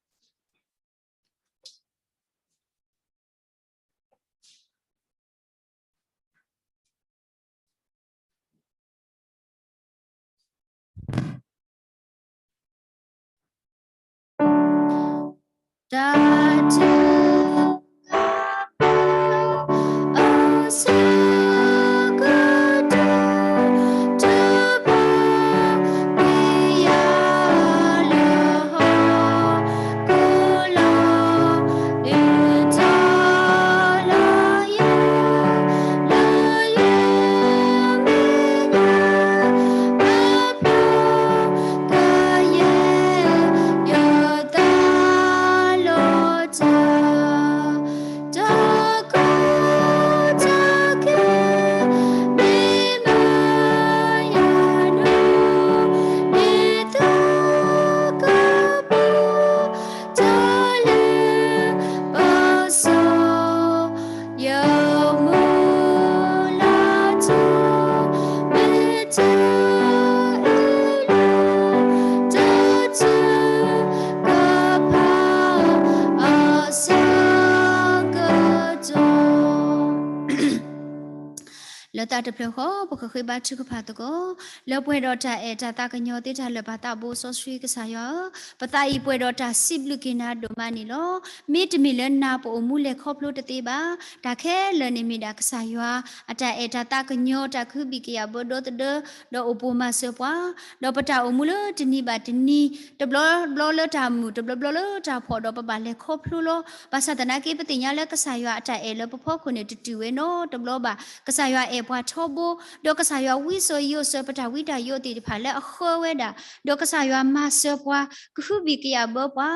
လၢတၢ်တဖျၢၣ်ဃီ ပကဃ့ဘါထုကဖၣ်သကိး, လၢပှဲၤဒီးတၢ်အဲၣ်တၢ်သးကညီၤသ့တၢ်လၢာ်ပာ်သးဘိစီဆှံကစၢ်ယွၤဧၢ, ပသးအံၤပှဲၤဒီးတၢ်စံးဘျုးက့ၤနၤဒိၣ်မးန့ၣ်လီၤ. မ့တမ့ၢ်လၢနၤပအိၣ်မူလဲၤခီဖျိတသ့ဘၣ်. တၢ်ခဲလၢာ်န့ၣ်မ့ၢ်ဒၣ်ကစၢ်ယွၤ အတၢ်အဲၣ်တၢ်သးကညီၤ တၢ်ကဟုဘံၣ်ကယာ်ဘၢဒီသဒၢ ဒီးအိၣ်ပိာ်မၤစၢၤပှၤ, ဒီးပတၢ်အိၣ်မူလၢတနံၤဘၣ်တနံၤ တဘျီဘျီလၢတၢ်မုာ် တဘျီဘျီလၢတၢ်ဖှီၣ် ဒီးပဘၣ်လဲၤခီဖျိလီၤ. ဘၣ်ဆၣ်သနာ်က့ ပသ့ၣ်ညါလၢကစၢ်ယွၤအတၢ်အဲၣ်လၢပဖီခိၣ်န့ၣ် တတုၤဝဲနီတဘျီဘၣ်. ကစၢ်ယွၤအဲၣ်ပှၤထီဘိ, ဒီးကစၢ်ယွၤဝံစိာ်ယိာ်စၢၤပတၢ်ဝံတၢ်ယိာ်သ့ၣ်တဖၣ်လၢအဃၢဝဲဒၣ်, ဒီးကစၢ်ယွၤမၤစၢၤပှၤ, ကဟုဘံၣ်ကယာ်ဘၢပှၤ,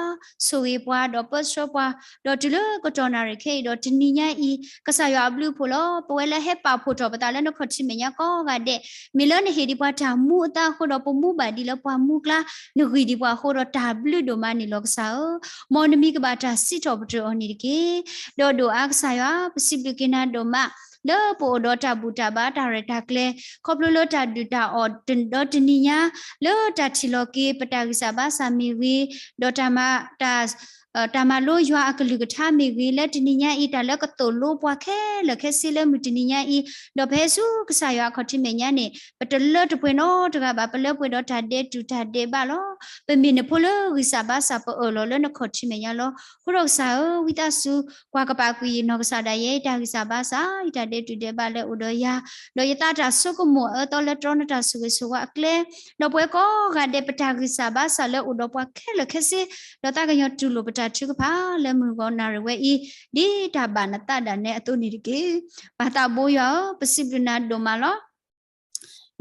ဆိၣ်ဂ့ၤပှၤ ဒီးပၢဆှၢပှၤ, ဒီးတုၤလၢကတီၢ်နၣ်ရံၣ်ခဲအံၤဒီးတနံၤညါအံၤ, ကစၢ်ယွၤအဘျုးအဖှိၣ်လီၤ. ပဝဲလၢဟဲပာ်ဖှိၣ်ထီၣ်ပသးလၢနခီၣ်ထံးမဲာ်ညါကိးဂၤဒဲး, မ့ၢ်လၢနဟ့ၣ်ဒံးပှၤတၢ်မူအသးအဃိဒီး ပမူဘၣ်ဒံးလၢပှၢ်မူကျါ, နဂံၢ်ဒံးပှၤအဃိဒီးတၢ်ဘျုးဒိၣ်မးန့ၣ်လီၤကစၢ်ဧၢ. မ်နမံၤကဘၣ်တၢ်စံးထီၣ်ပတြၢၤအီၤန့ၣ်တက့ၢ်. ဒီးဒိၣ်အါကစၢ်ယွၤ ပစံးဘျုးက့ၤနၤဒိၣ်မး လၢပအိၣ်ဒီးတၢ်ဘူၣ်တၢ်ဘါတၢ်ရဲၣ်တၢ်ကျဲၤ ခီဖျိလၢတၢ်ဒုၣ်တၢ်အီၣ်ဒီးတနံၤညါ လၢတၢ်ထံၣ်လီၤက့ၤ ပတၢ်ဂံၢ်စၢ်ဘါစၢ်မ့ၢ်ဂ့ၤ, ဒီးတၢ်မၤ တၢ် တၢ်မၤလိယွၤအကလုၢ်ကထါမ့ၢ်ဂ့ၤ လၢတနံၤညါအံၤ တၢ်လၢကသိၣ်လိပှၤခဲလၢာ်ခဲဆ့လၢမုၢ်တနံၤညါအံၤ, ဒီးဖဲဆူကစၢ်ယွၤအခီၣ်ထံးမဲာ်ညါန့ၣ် ပတလၢတပှဲၤနီတဂၤဘၣ်, ပလၢပှဲၤဒီးတၢ်ဒဲးတူၢ်တၢ်ဒဲးဘးလီၤ. ပမ့ၢ်နဖိလၢဂံၢ်စၢ်ဘါစၢ် ပအၢၣ်လီၤလၢနခီၣ်ထံးမဲာ်ညါလီၤ. အဃိဒီးကစၢ်ဧၢ, ဝံသးစူၤ ကွၢ်ကပာ်ကွံာ်ယနီၢ်ကစၢ်ဒၣ်ယဲ တၢ်ဂံၢ်စၢ်ဘါစၢ် ယတၢ်ဒဲးတူၢ်ဒဲးဘးလၢအိၣ်ဒီးယၤ, ဒီးယသးတၢ်ဆိကမိၣ်အၢသီလၢတြီနတၢ်ဆိၣ်ဂ့ၤဆိၣ်ဝါအကျဲ, ဒီးပဝဲကိးဂၤဒဲး ပတၢ်ဂံၢ်စၢ်ဘါစၢ်လၢအိၣ်ဒီးပှၤခဲလၢာ်ခဲဆ့, ဒီးသးကညီၤတူၢ်လိာ်ပ တၢ်ထုကဖၣ်လၢမုၢ်ဂီၤနၣ်ရံၣ်ဝဲအံၤ ဒ်တၢ်ဘၣ်နသးဒၣ်နဲအသိးန့ၣ်တက့ၢ်. ပၢ်သးဘိယွၤဧၢ, ပစံးဘျုးနၤဒိၣ်မးလီၤ.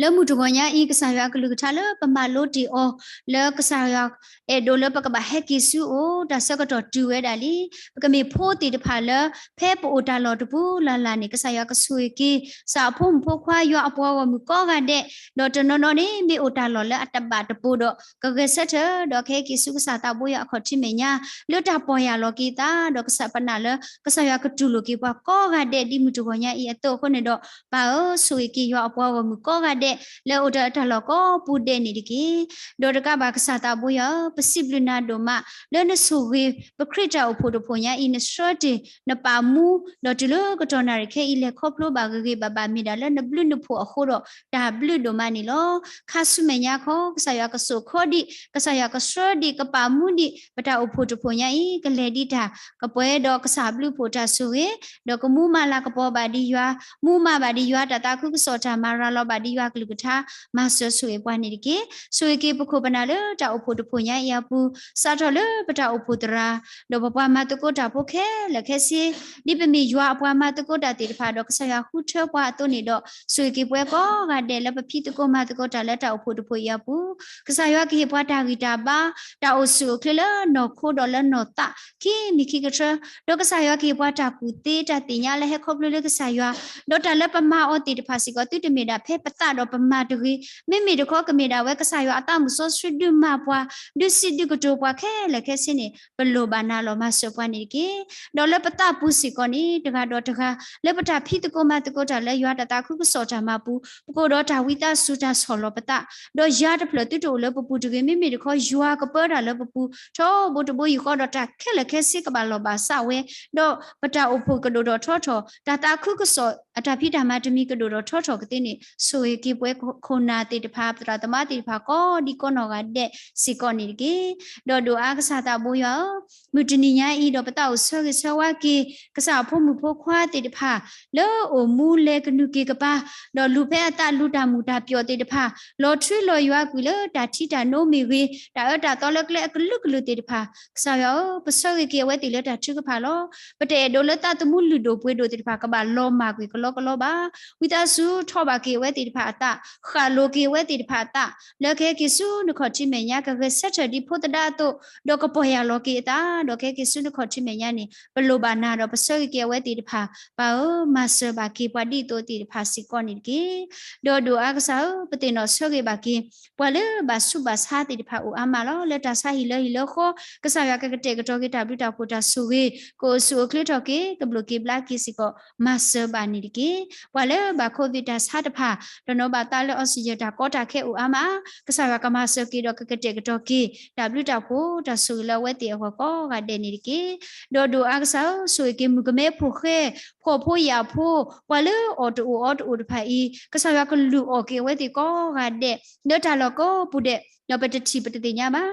လၢမုၢ်တဂီၤညါအံၤ ကစၢ်ယွၤကလုၢ်ကထါလၢပမၤလိတ့ၢ်အီၤ လၢကစၢ်ယွၤအဲၣ်ဒိးလၢပကဘၣ်ဟဲက့ၤဆူအအိၣ် တၢ်ဆၢကတီၢ်တုၤဝဲဒၣ်လံ. ပကမ့ၢ်ဖိသ့ၣ်တဖၣ်လၢ ဖဲပအိၣ်တၢ်လီၢ်တပူၤလၢ်လၢ်န့ၣ် ကစၢ်ယွၤကဆိၣ်ဂ့ၤက့ၤ ကစၢ်အဖိမုၣ်ဖိခွါ ယွၤအပှၤဂီၢ်မုၢ်ကိးဂၤဒဲး, ဒီးတနီၤနီၤန့ၣ် မ့ၢ်အိၣ်တၢ်လီၢ်လၢအတဘၣ်တပိၤဒီး ကဂဲၤဆၢထၢၣ် ဒီးကဟဲက့ၤဆူကစၢ်သးဘိယွၤအခီၣ်ထံးမဲာ်ညါ လၢတၢ်ပီၢ်ယၢ်လီၤက့ၤသး ဒီးကစၢ်ပနာ်လၢ ကစၢ်ယွၤကတူၢ်လိာ်က့ၤပှၤကိးဂၤဒဲး ဒ်မုၢ်တဂီၤညါအံၤအသိးအဃိန့ၣ်ဒီး ပၢ်ဧၢ, ဆိၣ်ဂ့ၤက့ၤယွၤအပှၤဂီၢ်မုၢ်ကိးဂၤဒဲး လၢအိၣ်တၢ်လီၢ်ကိးပူၤဒဲးန့ၣ်တက့ၢ်. ဒီးတကးဘၣ်ကစၢ်သးဘိယွၤဧၢ, ပစံးဘျုးနၤဒိၣ်မး လၢနဆိၣ်ဂ့ၤ ပခရံာ်တၢ်အိၣ်ဖှိၣ်တဖှိၣ်ညါအံၤ နဆှၢတ့ၢ် နပာ်မူ ဒီးတုၤလၢကတီၢ်နၣ်ရံၣ်ခဲအံၤ လဲၤခီဖျိဘၣ်ဂ့ၤဂ့ၤဘၣ်ဘၣ် မ့ၢ်ဒၣ်လၢနဘျုးနဖှိၣ်အဃိဒီး တၢ်ဘျုးဒိၣ်မးန့ၣ်လီၤ. ခါဆူမဲာ်ညါခီ ကစၢ်ယွၤကစိာ်ခီဒံး ကစၢ်ယွၤကဆှၢဒံး ကပာ်မူဒံး ပတၢ်အိၣ်ဖှိၣ်တဖှိၣ်ညါအံၤ ကလဲၤဒံးတၢ် ကပှဲၤဒီးကစၢ်ဘျုးဖှိၣ်တၢ်ဆိၣ်ဂ့ၤ ဒီးကမူမၤလၤကပီၤဘၣ်ဒံးယွၤ, မူမၤဘၣ်ဒံးယွၤတၢ်သးခုကစီၣ် တၢ်မၤရၤလီၤဘၣ်ဒံးယွၤကလုၢ်ကထါ မၤစၢၤဆိၣ်ဂ့ၤပှၤန့ၣ်တက့ၢ်. ဆိၣ်ဂ့ၤက့ၤပခိၣ်ပနၢ်လၢတၢ်အိၣ်ဖှိၣ်တဖှိၣ်ညါအံၤအပူၤ, စးထီၣ်လၢပတၢ်အိၣ်ဖှိၣ်သရၣ်, ဒီးပပှၤမၤသကိးတၢ်ဖိခဲလၢာ်ခဲဆ့, ဒ်ပမ့ၢ်ယွၤအပှၤမၤသကိးတၢ်သ့ၣ်တဖၣ်ဒီး ကစၢ်ယွၤဃုထၢပှၤအသိးန့ၣ်ဒီး ဆိၣ်ဂ့ၤက့ၤပဝဲကိးဂၤဒဲးလၢပဖံးသကိးမၤသကိးတၢ်လၢတၢ်အိၣ်ဖှိၣ်တဖှိၣ်အံၤအပူၤ, ကစၢ်ယွၤကဟ့ၣ်ပှၤတၢ်ဂံၢ်တၢ်ဘါ, တၢ်အိၣ်ဆူၣ်အိၣ်ချ့လၢနီၢ်ခိဒီးလၢနီၢ်သး ခံမံၤခံကတၢၢ်, ဒီးကစၢ်ယွၤကဟ့ၣ်ပှၤတၢ်ကူၣ်သ့တၢ်သ့ၣ်ညါလၢဟဲခီဖျိလၢကစၢ်ယွၤ, ဒီးတၢ်လၢပမၤအီၤသ့ၣ်တဖၣ်စ့ၢ်ကီး သုတမ့ၢ်ဒၣ်ဖဲပသးဒီးပမၤတဂ့ၤ, မ့မ့ၢ်တခီကမ့ၢ်ဒၣ်ဝဲကစၢ်ယွၤအသးမုၢ်စီဆှံဒုးမၤပှၤ, ဒုးစံးဒုးကတိၤပှၤခဲလၢာ်ခဲဆ့န့ၣ် ပလိၣ်ဘၣ်နၤလီၤ မၤစၢၤပှၤန့ၣ်တက့ၢ်. ဒီးလၢပသးပူၤစ့ၢ်ကီးန့ၣ် တဂၤဒီးတဂၤ လၢပတၢ်ဖံးသကိးမၤသကိးတၢ်လၢယွၤတၢ်သးခုကစီၣ်တၢ်မၤပူၤ ပကအိၣ်ဒီးတၢ်ဝံသးစူၤတၢ်ဆီၣ်လီၤပသး, ဒီးယၤတဖျၢၣ်သုတအိၣ်လၢပပူၤတဂ့ၤ, မ့မ့ၢ်တခီ ယွၤကပၢတၢ်လၢပပူၤ ထီဘိတဘိယူၢ်ဃီဒီးတၢ်ခဲလၢာ်ခဲဆ့ကဘၣ်လီၤဘၣ်စးဝဲ, ဒီးပတၢ်အိၣ်ဖှိၣ်ကဒိၣ်ထီၣ်ထီထီၣ်, တၢ်သးခုကစီၣ်အတၢ်ဖံးတၢ်မၤတမံၤကဒိၣ်ထီၣ်ထီထီၣ်ကသ့န့ၣ် ဆိၣ်ဂ့ၤက့ၤပဝဲခိၣ်နၢ်သ့ၣ်တဖၣ် သရၣ်သမါသ့ၣ်တဖၣ်ကိးဒံကိးနီၢ်ဂၤဒဲးစ့ၢ်ကီးန့ၣ်တက့ၢ်. ဒီးဒိၣ်အါကစၢ်သးဘိယွၤဧၢ, မုၢ်တနံၤညါအံၤဒီးပသးအိၣ်ဆၢဂ့ၤဆၢဝါက့ၤ ကစၢ်အဖိမုၣ်ဖိခွါသ့ၣ်တဖၣ် လၢအိၣ်မူလဲၤကနုာ်က့ၤကပၤ, ဒီးလူၤဖဲအသးလူၤတၢ်မုာ်တၢ်ပျီၣ်သ့ၣ်တဖၣ်, လီၤထွံလီၤယွၤကွံာ်လၢတၢ်ထံတၢ်နိမ့ၢ်ဂ့ၤ, တၢ်အၢတၢ်သီလၢကျဲအကလုာ်ကလုာ်သ့ၣ်တဖၣ်, ကစၢ်ယွၤဧၢ, ပဆၢဂ့ၤက့ၤအဝဲသ့ၣ်လၢတၢ်ထုကဖၣ်လီၤ. ပတအဲၣ်ဒိးလၢသးသမူလုၢ်ဒိၣ်ပှ့ၤဒိၣ်သ့ၣ်တဖၣ် ကဘၣ်လီၤမၢ်ကွံာ်ကလီကလီဘၣ်. ဝံသးစူၤထီၣ်ဘၣ်က့ၤအဝဲသ့ၣ်တဖၣ်အသး, ဃၣ်လိၤက့ၤအဝဲသ့ၣ်တဖၣ်အသး, လၢကဟဲက့ၤဆူနခီၣ်ထံးမဲာ်ညါ ကဂဲၤဆၢထၢၣ်ဒ်ဖိသဒါအသိး, ဒီးကပီၢ်ယၢ်လီၤက့ၤအသး, ဒီးကဟဲက့ၤဆူနခီၣ်ထံးမဲာ်ညါန့ၣ် ပလိၣ်ဘၣ်နၤဒီးပဆၢဂ့ၤက့ၤအဝဲသ့ၣ်တဖၣ်, ပၢ်ဧၢ, မၤစၢၤဘၣ်က့ၤပှၤဒ်သိးသ့ၣ်တဖၣ်စ့ၢ်ကီးန့ၣ်တက့ၢ်. ဒီးဒိၣ်အါကစၢ်ဧၢ, ပသ့ၣ်နီၣ်ဆၢဂ့ၤဘၣ်က့ၤ ပှၤလၢဘၣ်ဆူးဘၣ်ဆါသ့ၣ်တဖၣ်အိၣ်အါမးလီၤ. လၢတၢ်ဆါဟံၣ်လၢဟံၣ်လၢဃီ, ကစၢ်ယွၤကကတဲာ်ကတီၤက့ၤတၢ်ဘျုးတၢ်ဖှိၣ်တၢ်ဆိၣ်ဂ့ၤ, ကအိၣ်ဆူၣ်အိၣ်ချ့ထီၣ်က့ၤ, ကဘျိၣ်က့ၤဘျါက့ၤစ့ၢ်ကီး မၤစၢၤဘၣ်န့ၣ်တက့ၢ်. ပှၤလၢဘၣ် COVID တၢ်ဆါတဖၣ်, တနီၤဘၣ်သးလၢ oxygen တၢ်ကီတၢ်ခဲအိၣ်အါမး, ကစၢ်ယွၤကမၤစၢၤက့ၤဒီးကကတဲာ်ကတီၤက့ၤ တၢ်ဘျုးတၢ်ဖှိၣ်တၢ်ဆိၣ်ဂ့ၤလၢအဝဲသ့ၣ်အဂီၢ်ကိးဂၤဒဲးန့ၣ်တက့ၢ်. ဒီးဒိၣ်အါကစၢ်ဧၢ, ဆိၣ်ဂ့ၤက့ၤမုၣ်ကမဲဖိဃဲ, ဖှီၣ်ဖိယာ်ဖိ, ပှၤလၢအီၣ်တအိၣ်အီတအိၣ်တဖၣ်အံၤ, ကစၢ်ယွၤကလုၢ်အီၣ်က့ၤအဝဲသ့ၣ်ကိးဂၤဒဲး, လၢတၢ်လီၢ်ကိးပူၤဒဲး, ဒီးပတထံၣ်ပတသ့ၣ်ညါဘၣ်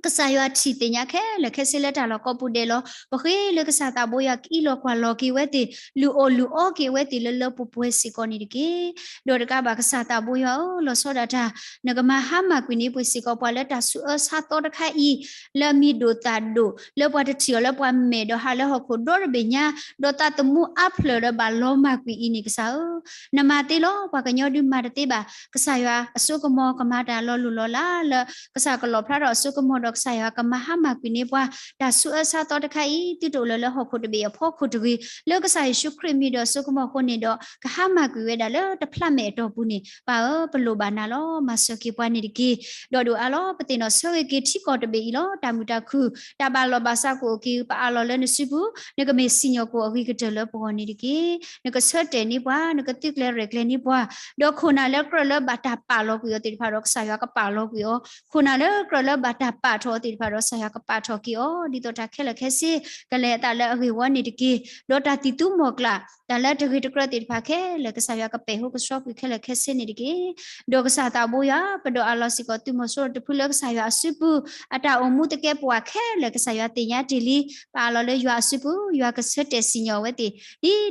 ကစၢ်ယွၤထံၣ်သ့ၣ်ညါခဲလၢာ်ခဲဆ့လၢတၢ်လီၢ်ကိးပူၤဒဲးလီၤ. ပဃ့လၢကစၢ်သးဘိယွၤကအံးလီၤကွၢ်လီၤက့ၤဝဲသ့ၣ်, လုၢ်အီၣ်လုၢ်အီက့ၤဝဲသ့ၣ်လၢလၢပှဲၤပှဲၤစ့ၢ်ကီးန့ၣ်တက့ၢ်. ဒီးတကးဘၣ်ကစၢ်သးဘိယွၤဧၢ, လီၤဆီဒၣ်တၢ်, နကမၤဟါမၢ်ကွံာ်န့ၢ်ပှဲၤစ့ၢ်ကီးပှၤလၢတၢ်ဆူးအၢဆါသီတခါအံၤ, လၢအမံၤဒိၣ်သၣ်ဒိၣ်, လၢပှၤတထံၣ်အီၤလၢပှၤမဲာ်ဒီးဟးလၢဟီၣ်ခိၣ်ဒီတဘ့ၣ်ညါ, ဒီးသးသမူအါဖျၢၣ်လၢဘၣ်လီၤမၢ်ကွံာ်အံၤန့ၣ် ကစၢ်ဧၢ, နမၤသ့လီၤ. ပှၤကညီဒုးမၤတသ့ဘၣ်. ကစၢ်ယွၤအစိကမီၤကမၤတၢ်လီၤလိၢ်လီၤလးလၢ ကစၢ်ကလီၣ်ဖျါထီၣ်အစိကမီၤဒီး ကစၢ်ယွၤကမၤဟါမၢ်ကွံာ်န့ၢ်ပှၤ တၢ်ဆူးအၢဆါသီတခါအံၤ သုတအိၣ်လၢၤလၢဟီၣ်ခိၣ်တဘ့ၣ်အဖီခိၣ်တဂ့ၤ, လၢကစၢ်ယ့ၣ်ၡူးခရံာ်မံၤဒီးအစိကမီၤအဃိန့ၣ်ဒီး ကဟါမၢ်ကွံာ်ဝဲဒၣ်လၢတဖျးမဲာ်အတီၢ်ပူၤန့ၣ် ပၢ်ဧၢ, ပလိၣ်ဘၣ်နၤလီၤ. မၤစၢၤက့ၤပှၤန့ၣ်တက့ၢ်. ဒီးဒိၣ်အါလီၤ. ပသ့ၣ်နီၣ်ဆၢဂ့ၤက့ၤထံကီၢ်တဘ့ၣ်အံၤလီၤ. တၢ်မုာ်တၢ်ခုၣ် တၢ်ဘၣ်လီၢ်ဘၣ်စးကအိၣ်က့ၤ ပအးလီၤလၢနစုပူၤ, နကမ့ၢ်စံၣ်ညီၣ်ကွီၢ်အဂ့ၤကတၢၢ်လၢပဂီၢ်န့ၣ်တက့ၢ်. နကဆၢတဲာ်န့ၢ်ပှၤ, နကသုးကျဲၤရဲၣ်ကျဲၤန့ၢ်ပှၤ, ဒီးခိၣ်နၢ်လၢကြၢးလၢဘၣ်တၢ်ပာ်လီၤကွံာ်အီၤသ့ၣ်တဖၣ်ဒီး ကစၢ်ယွၤကပာ်လီၤကွံာ်အီၤ, ခိၣ်နၢ်လၢကြၢးလၢဘၣ်တၢ်ပာ်ထီၣ်အီၤသ့ၣ်တဖၣ်ဒီး ကစၢ်ယွၤကပာ်ထီၣ်က့ၤအီၤ, ဒ်သိးတၢ်ခဲလၢာ်ခဲဆ့ ကလဲၤအသးလၢအဂ့ၢ်ဝီန့ၣ်တက့ၢ်. ဒီးတၢ်သံၣ်သူမီၢ်ကျၢ် တၢ်လၢတဂ့ၤတကြၢးသ့ၣ်တဖၣ်ခဲလၢာ် ကစၢ်ယွၤကပဲာ်ဟူကဆှီကွံာ်ခဲလၢာ်ခဲဆ့န့ၣ်တက့ၢ်. ဒီးကစၢ်သးဘိယွၤ, ပဒိးအးလီၤစ့ၢ်ကီးသုးမီၤစိရိၤတဖုလၢကစၢ်ယွၤအစုပူၤ, အတၢ်အိၣ်မူသကဲးပဝးခဲလၢာ် ကစၢ်ယွၤသ့ၣ်ညါတ့ၢ်လံ, ပအးလီၤလၢယွၤအစုပူၤ, ယွၤကဆၢတဲာ်စံၣ်ညီၣ်အဝဲသ့ၣ် ဒ်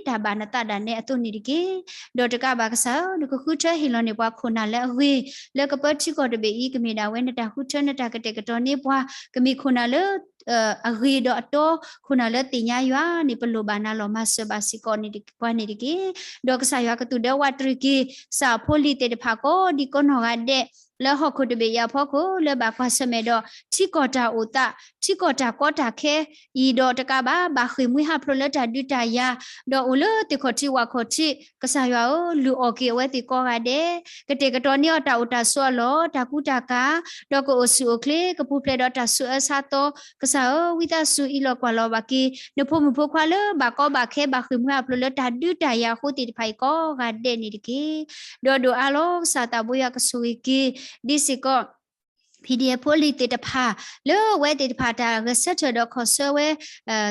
တၢ်ဘၣ်နသးဒၣ်နဲအသိးန့ၣ်တက့ၢ်. ဒီးတကးဘၣ်ကစၢ်ဧၢ, နကဃုထၢဟ့ၣ်လီၤန့ၢ်ပှၤခိၣ်နၢ်လၢအဂ့ၤ, လၢကပၢထံကီၢ်တဘ့ၣ်အံၤ ကမ့ၢ်ဒၣ်ဝဲနတၢ်ဃုထၢနတၢ်ကတဲာ်ကတီၤန့ၢ်ပှၤ, ကမ့ၢ်ခိၣ်နၢ်လၢ အဂ့ၤဒီးအတီ ခိၣ်နၢ်လၢသ့ၣ်ညါယွၤန့ၣ် ပလိၣ်ဘၣ်နၤလီၤ. မၤစၢၤဘၣ်စ့ၢ်ကီးန့ၣ်တက့ၢ်, ပှၤန့ၣ်တက့ၢ်. ဒီးကစၢ်ယွၤကသူၣ်ဒၢဝးတရံးက့ၤ ကစၢ်ဖိလံၤသ့ၣ်တဖၣ်ကိးဒံကိးနီၢ်ဂၤဒဲး လၢဟီၣ်ခိၣ်တဘ့ၣ်အံၤအဖီခိၣ် လၢဘၣ်ကွၢ်ဆၢၣ်မဲာ်ဒီး ထံကီၢ်တၢ်အိၣ်သး ထံကီၢ်တၢ်ကီတၢ်ခဲအံၤဒီးတကးဘၣ် ဘၣ်ဃ့ၢ်မှံဟးဖျိးလၢတၢ်ဒုးတၢ်ယၤ ဒီးအိၣ်လၢသ့ၣ်ခီၣ်ထံးဝၣ်ခီၣ်ထံး ကစၢ်ယွၤဧၢ, လုၢ်အီၣ်က့ၤအဝဲသ့ၣ်ကိးဂၤဒဲး, ကတဲာ်ကတီၤန့ၢ်အီၤတၢ်အိၣ်တၢ်ဆိးအလီၢ်, တၢ်ကူတၢ်ကၤ, ဒီးကအိၣ်ဆူၣ်အိၣ်ချ့ ကပူၤဖျဲးဒီးတၢ်ဆူးအၢဆါသီ, ကစၢ်ဧၢ, ဝံသးစူၤအံးလီၤကွၢ်လီၤဘၣ်က့ၤ နဖိမုၣ်ဖိခွါလၢဘၣ်ကီဘၣ်ခဲ ဘၣ်ဃ့ၢ်မှံဟးဖျိးလၢတၢ်ဒုးတၢ်ယၤအဃိသ့ၣ်တဖၣ်အံၤကိးဂၤဒဲးန့ၣ်တက့ၢ်. ဒီးဒိၣ်အါလီၤ ကစၢ်သးဘိယွၤကဆိၣ်ဂ့ၤက့ၤ ဒ်စ့ၢ်ကီး PDF ဖိလံၤသ့ၣ်တဖၣ် လၢအဝဲသ့ၣ်တဖၣ်တၢ်ဂဲၤဆၢထၢၣ်ဒီးခီၣ်ဆၢဝဲ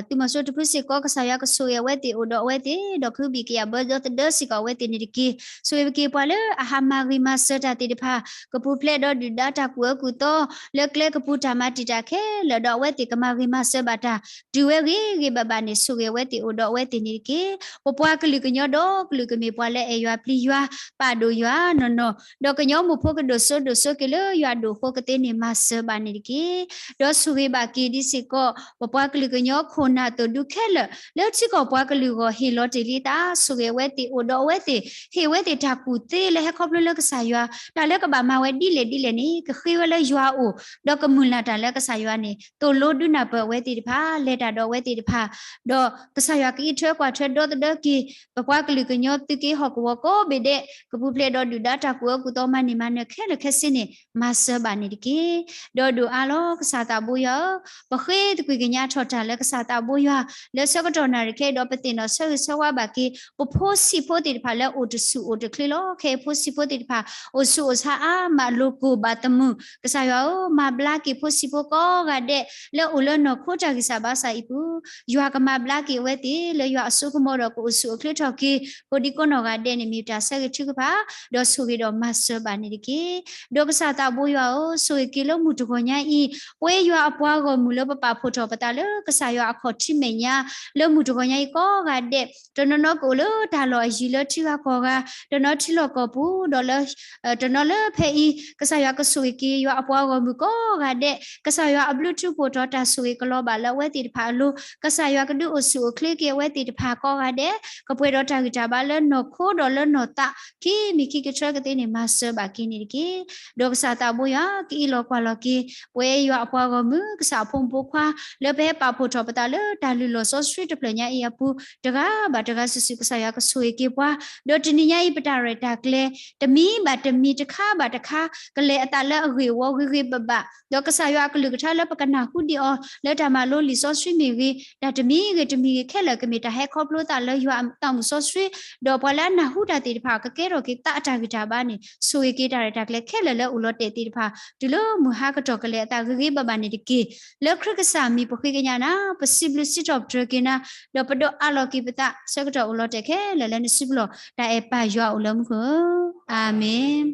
သုးမီၤစိတဖုစ့ၢ်ကီး ကစၢ်ယွၤကဆိၣ်ဂ့ၤအဝဲသ့ၣ်အိၣ်ဒီးအဝဲသ့ၣ် ဒီးကဟုဘံၣ်ကယာ်ဘၢဒီသဒၢစ့ၢ်ကီးအဝဲသ့ၣ်န့ၣ်တက့ၢ်. ဆိၣ်ဂ့ၤက့ၤပှၤလၢအဟးမၤဂ့ၤမၤစၢၤတၢ်သ့ၣ်တဖၣ် ကပူၤဖျဲးဒီးဒုၣ်ဒါတၢ်ကူၣ်အၢကူၣ်သီ လၢကျဲကပူၤတၢ်မၤတံာ်တာ်ခဲလၢာ် ဒီးအဝဲသ့ၣ်ကမၤဂ့ၤမၤစၢၤဘၣ်တၢ် တုၤဝဲဂ့ၤဂ့ၤဘၣ်ဘၣ်န့ၣ် ဆိၣ်ဂ့ၤအဝဲသ့ၣ်အိၣ်ဒီးအဝဲသ့ၣ်န့ၣ်တက့ၢ်. ပပှၤကလုာ်ကညီဒီကလုာ်ကမ့ၢ်ပှၤလၢအဲၣ်ယွၤပျံၤယွၤ ပာ်ဒိၣ်ယွၤနီၢ်နီၢ်, ဒီးကညီမိၢ်ဖိကဒိၣ်စိဒိၣ်စိက့ၤလၢယွၤဒိၣ်ဃိကသ့န့ၣ် မၤစၢၤဘၣ်န့ၣ်တက့ၢ်. ဒီးဆိၣ်ဂ့ၤဘၣ်က့ၤဒ်စ့ၢ်ကီး ပပှၤကလုာ်ကညီခိၣ်နၢ်သိၣ်ဒူခဲလၢာ် လၢထံကီၢ်ပှၤကလုာ်အဂီၢ်ဟ့ၣ်လီၤတ့ၢ်လံသး ဆိၣ်ဂ့ၤအဝဲသ့ၣ်အိၣ်ဒီးအဝဲသ့ၣ် ဟ့ၣ်ဝဲသ့ၣ်တၢ်ကူၣ်သ့လၢဟဲခီဖျိလၢကစၢ်ယွၤ တၢ်လၢကဘၣ်မၤဝဲဒ်လဲၣ်ဒ်လဲၣ်န့ၣ် ကဃ့ဝဲလၢယွၤအအိၣ် ဒီးကမုၢ်လၢ်တၢ်လၢကစၢ်ယွၤန့ၣ် သိၣ်လိဒုးနၢ်ပၢၢ်အဝဲသ့ၣ်တဖၣ် လဲၤတၢ်ဒီးအဝဲသ့ၣ်တဖၣ် ဒီးကစၢ်ယွၤကအံးထွဲကွၢ်ထွဲဒီသဒၢက့ၤ ပပှၤကလုာ်ကညီသုးက့ဟီၣ်ကဝီၤကိးဘ့ၣ်ဒဲး ကပူၤဖျဲးဒီးဒုၣ်ဒါတၢ်ကူၣ်အၢကူၣ်သီမၤန့ၢ်မၤနၢၤခဲလၢာ်ခဲဆ့န့ၣ် မၤစၢၤဘၣ်န့ၣ်တက့ၢ်. ဒီးဒိၣ်အါလီၤ ကစၢ်သးဘိယွၤဧၢ, ပဃ့သကွံာ်ကညးထီၣ်တၢ်လၢကစၢ်သးဘိယွၤ လၢဆၢကတီၢ်နၣ်ရံၣ်ခဲအံၤဒီး ပသ့ၣ်နီၣ်ဆၢဂ့ၤဆၢဝါဘၣ်က့ၤ ပဖိဆံးဖိသ့ၣ်တဖၣ်လၢအိၣ်တဆူၣ်အိၣ်တချ့လီၤ. ခဲအံၤဖိဆံးဖိသ့ၣ်တဖၣ် အိၣ်ဆူၣ်အိၣ်ဆါအါမးလိာ်ကိၢ်ဘၣ်သမုၢ် ကစၢ်ယွၤဧၢ, မၤဘျါက့ၤဖိဆံးဖိကိးဂၤဒဲး လၢအိၣ်လၢနီၢ်ခိတၢ်ဂံၢ်စၢ်ဘါစၢ်အံၤပူၤ ယွၤကမၤဘျါက့ၤအဝဲသ့ၣ် လၢယွၤအစိကမီၤဒီးကအိၣ်ဆူၣ်အိၣ်ချ့ထီၣ်က့ၤ ကိးဒံကိးနီၢ်ဂၤဒဲးန့ၣ် မ့ၢ်တၢ်ဆၢဂ့ၤထုကဖၣ် ဒီးဆိၣ်ဂ့ၤဒီးမၤစၢၤဘၣ်န့ၣ်တက့ၢ်. ဒီးကစၢ်သးဘိယွၤဧၢ, ဆိၣ်ဂ့ၤက့ၤလၢမုၢ်တဂီၤညါအံၤ ပဝဲယွၤအပှၤဂီၢ်မုၢ်လၢပပာ်ဖှိၣ်ထီၣ်ပသးလၢကစၢ်ယွၤအခီၣ်ထံးမဲာ်ညါ လၢမုၢ်တဂီၤညါအံၤကိးဂၤဒဲး တနီၤနီၤကအိၣ်လၢတၢ်လီၢ်အယံၤလၢထံဂၤကီၢ်ဂၤ, တနီၤထံလီၢ်ကီၢ်ပူၤ, ဒီးလၢ တနီၤလၢဖဲအံၤ ကစၢ်ယွၤကဆိၣ်ဂ့ၤက့ၤယွၤအပှၤဂီၢ်မုၢ်ကိးဂၤဒဲး, ကစၢ်ယွၤအဘျုးထူဖိးထီၣ်တၢ်ဆိၣ်ဂ့ၤကလီၤဘၣ်လၢအဝဲသ့ၣ်တဖၣ်အလိၤ, ကစၢ်ယွၤကဒုးအိၣ်ဆူၣ်အိၣ်ချ့က့ၤအဝဲသ့ၣ်တဖၣ်ကိးဂၤဒဲး, ကပှဲၤဒီးတၢ်ဂံၢ်တၢ်ဘါလၢနီၢ်ခိဒီးလၢနီၢ်သး ခံမံၤခံကထၢကသ့န့ၣ် မၤစၢၤဘၣ်က့ၤန့ၣ်တက့ၢ်. ဒီးကစၢ်သးဘိယွၤ ကအံးလီၤကွၢ်လီၤက့ၤ ပဝဲယွၤအပှၤဂီၢ်မုၢ် ကစၢ်အဖိမုၣ်ဖိခွါ လၢပဟဲပာ်ဖှိၣ်ထီၣ်ပသးလၢတၢ်လုၢ်လီၢ်စီဆှံတဖျၢၣ်ညါအံၤအပူၤ တဂၤဘၣ်တဂၤစုာ်စုာ် ကစၢ်ယွၤကဆိၣ်ဂ့ၤက့ၤပှၤ, ဒီးတနံၤညါအံၤ ပတၢ်ရဲၣ်တၢ်ကျဲၤ တမံၤဘၣ်တမံၤ တခါဘၣ်တခါ ကလဲၤအသးလၢအဂ့ၢ်အဝီဂ့ၤဂ့ၤဘၣ်ဘၣ်, ဒီးကစၢ်ယွၤအကလုၢ်ကထါလၢပကနၢ်ဟူဒံးအီၤ လၢတၢ်မၤလိလံာ်စီဆှံမ့ၢ်ဂ့ၤ, တၢ်တမံၤဂ့ၤတမံၤဂ့ၤခဲလၢာ် ကမ့ၢ်တၢ်ဟဲခီဖျိသးလၢယွၤအသးမုာ်စီဆှံ, ဒီးပှၤလၢအနၢ်ဟူတၢ်သ့ၣ်တဖၣ် ကကဲထီၣ်က့ၤသးအတၢ်ဂံၢ်တၢ်ဘါန့ၣ် ဆိၣ်ဂ့ၤက့ၤတၢ်ရဲၣ်တၢ်ကျဲၤခဲလၢာ်လၢအိၣ်လီၤတဲာ်သ့ၣ်တဖၣ် တုၤလၢမုၢ်ဟါကတီၢ်ကလဲၤအသးဂ့ၤဂ့ၤဘၣ်ဘၣ်န့ၣ်တက့ၢ်. လၢခရံာ်ကစၢ်မံၤပဃ့ကညးနၤ, ပစံးဘျုးစံးထီၣ်ပတြၢၤက့ၤနၤ, ဒီးပဒိးအးလီၤက့ၤပသး ဆၢကတီၢ်အိၣ်လီၤတဲာ်ခဲလၢာ်လၢနစုပူၤလီၤ. တၢ်အဲၣ်ပၢ်ယွၤအိၣ်လၢမူခိၣ်ဧၢ, အၤမ့ၣ်.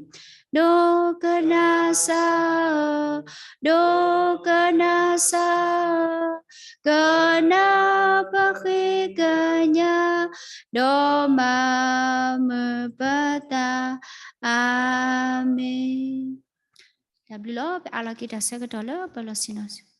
ဒိကနၣ်စၢ်ဧၢ, ဒိကနၣ်စၢ်ဧၢ, ကနၣ်ပဃ့ကညး, ဒီးမၤမုာ်ပသး, အၤမ့ၣ်. တၢ်ဘျုးလီၤ. ပအးလီၤက့ၤတၢ်ဆၢကတီၢ်လၢပလီၢ်ဆ့ၣ်နီၤ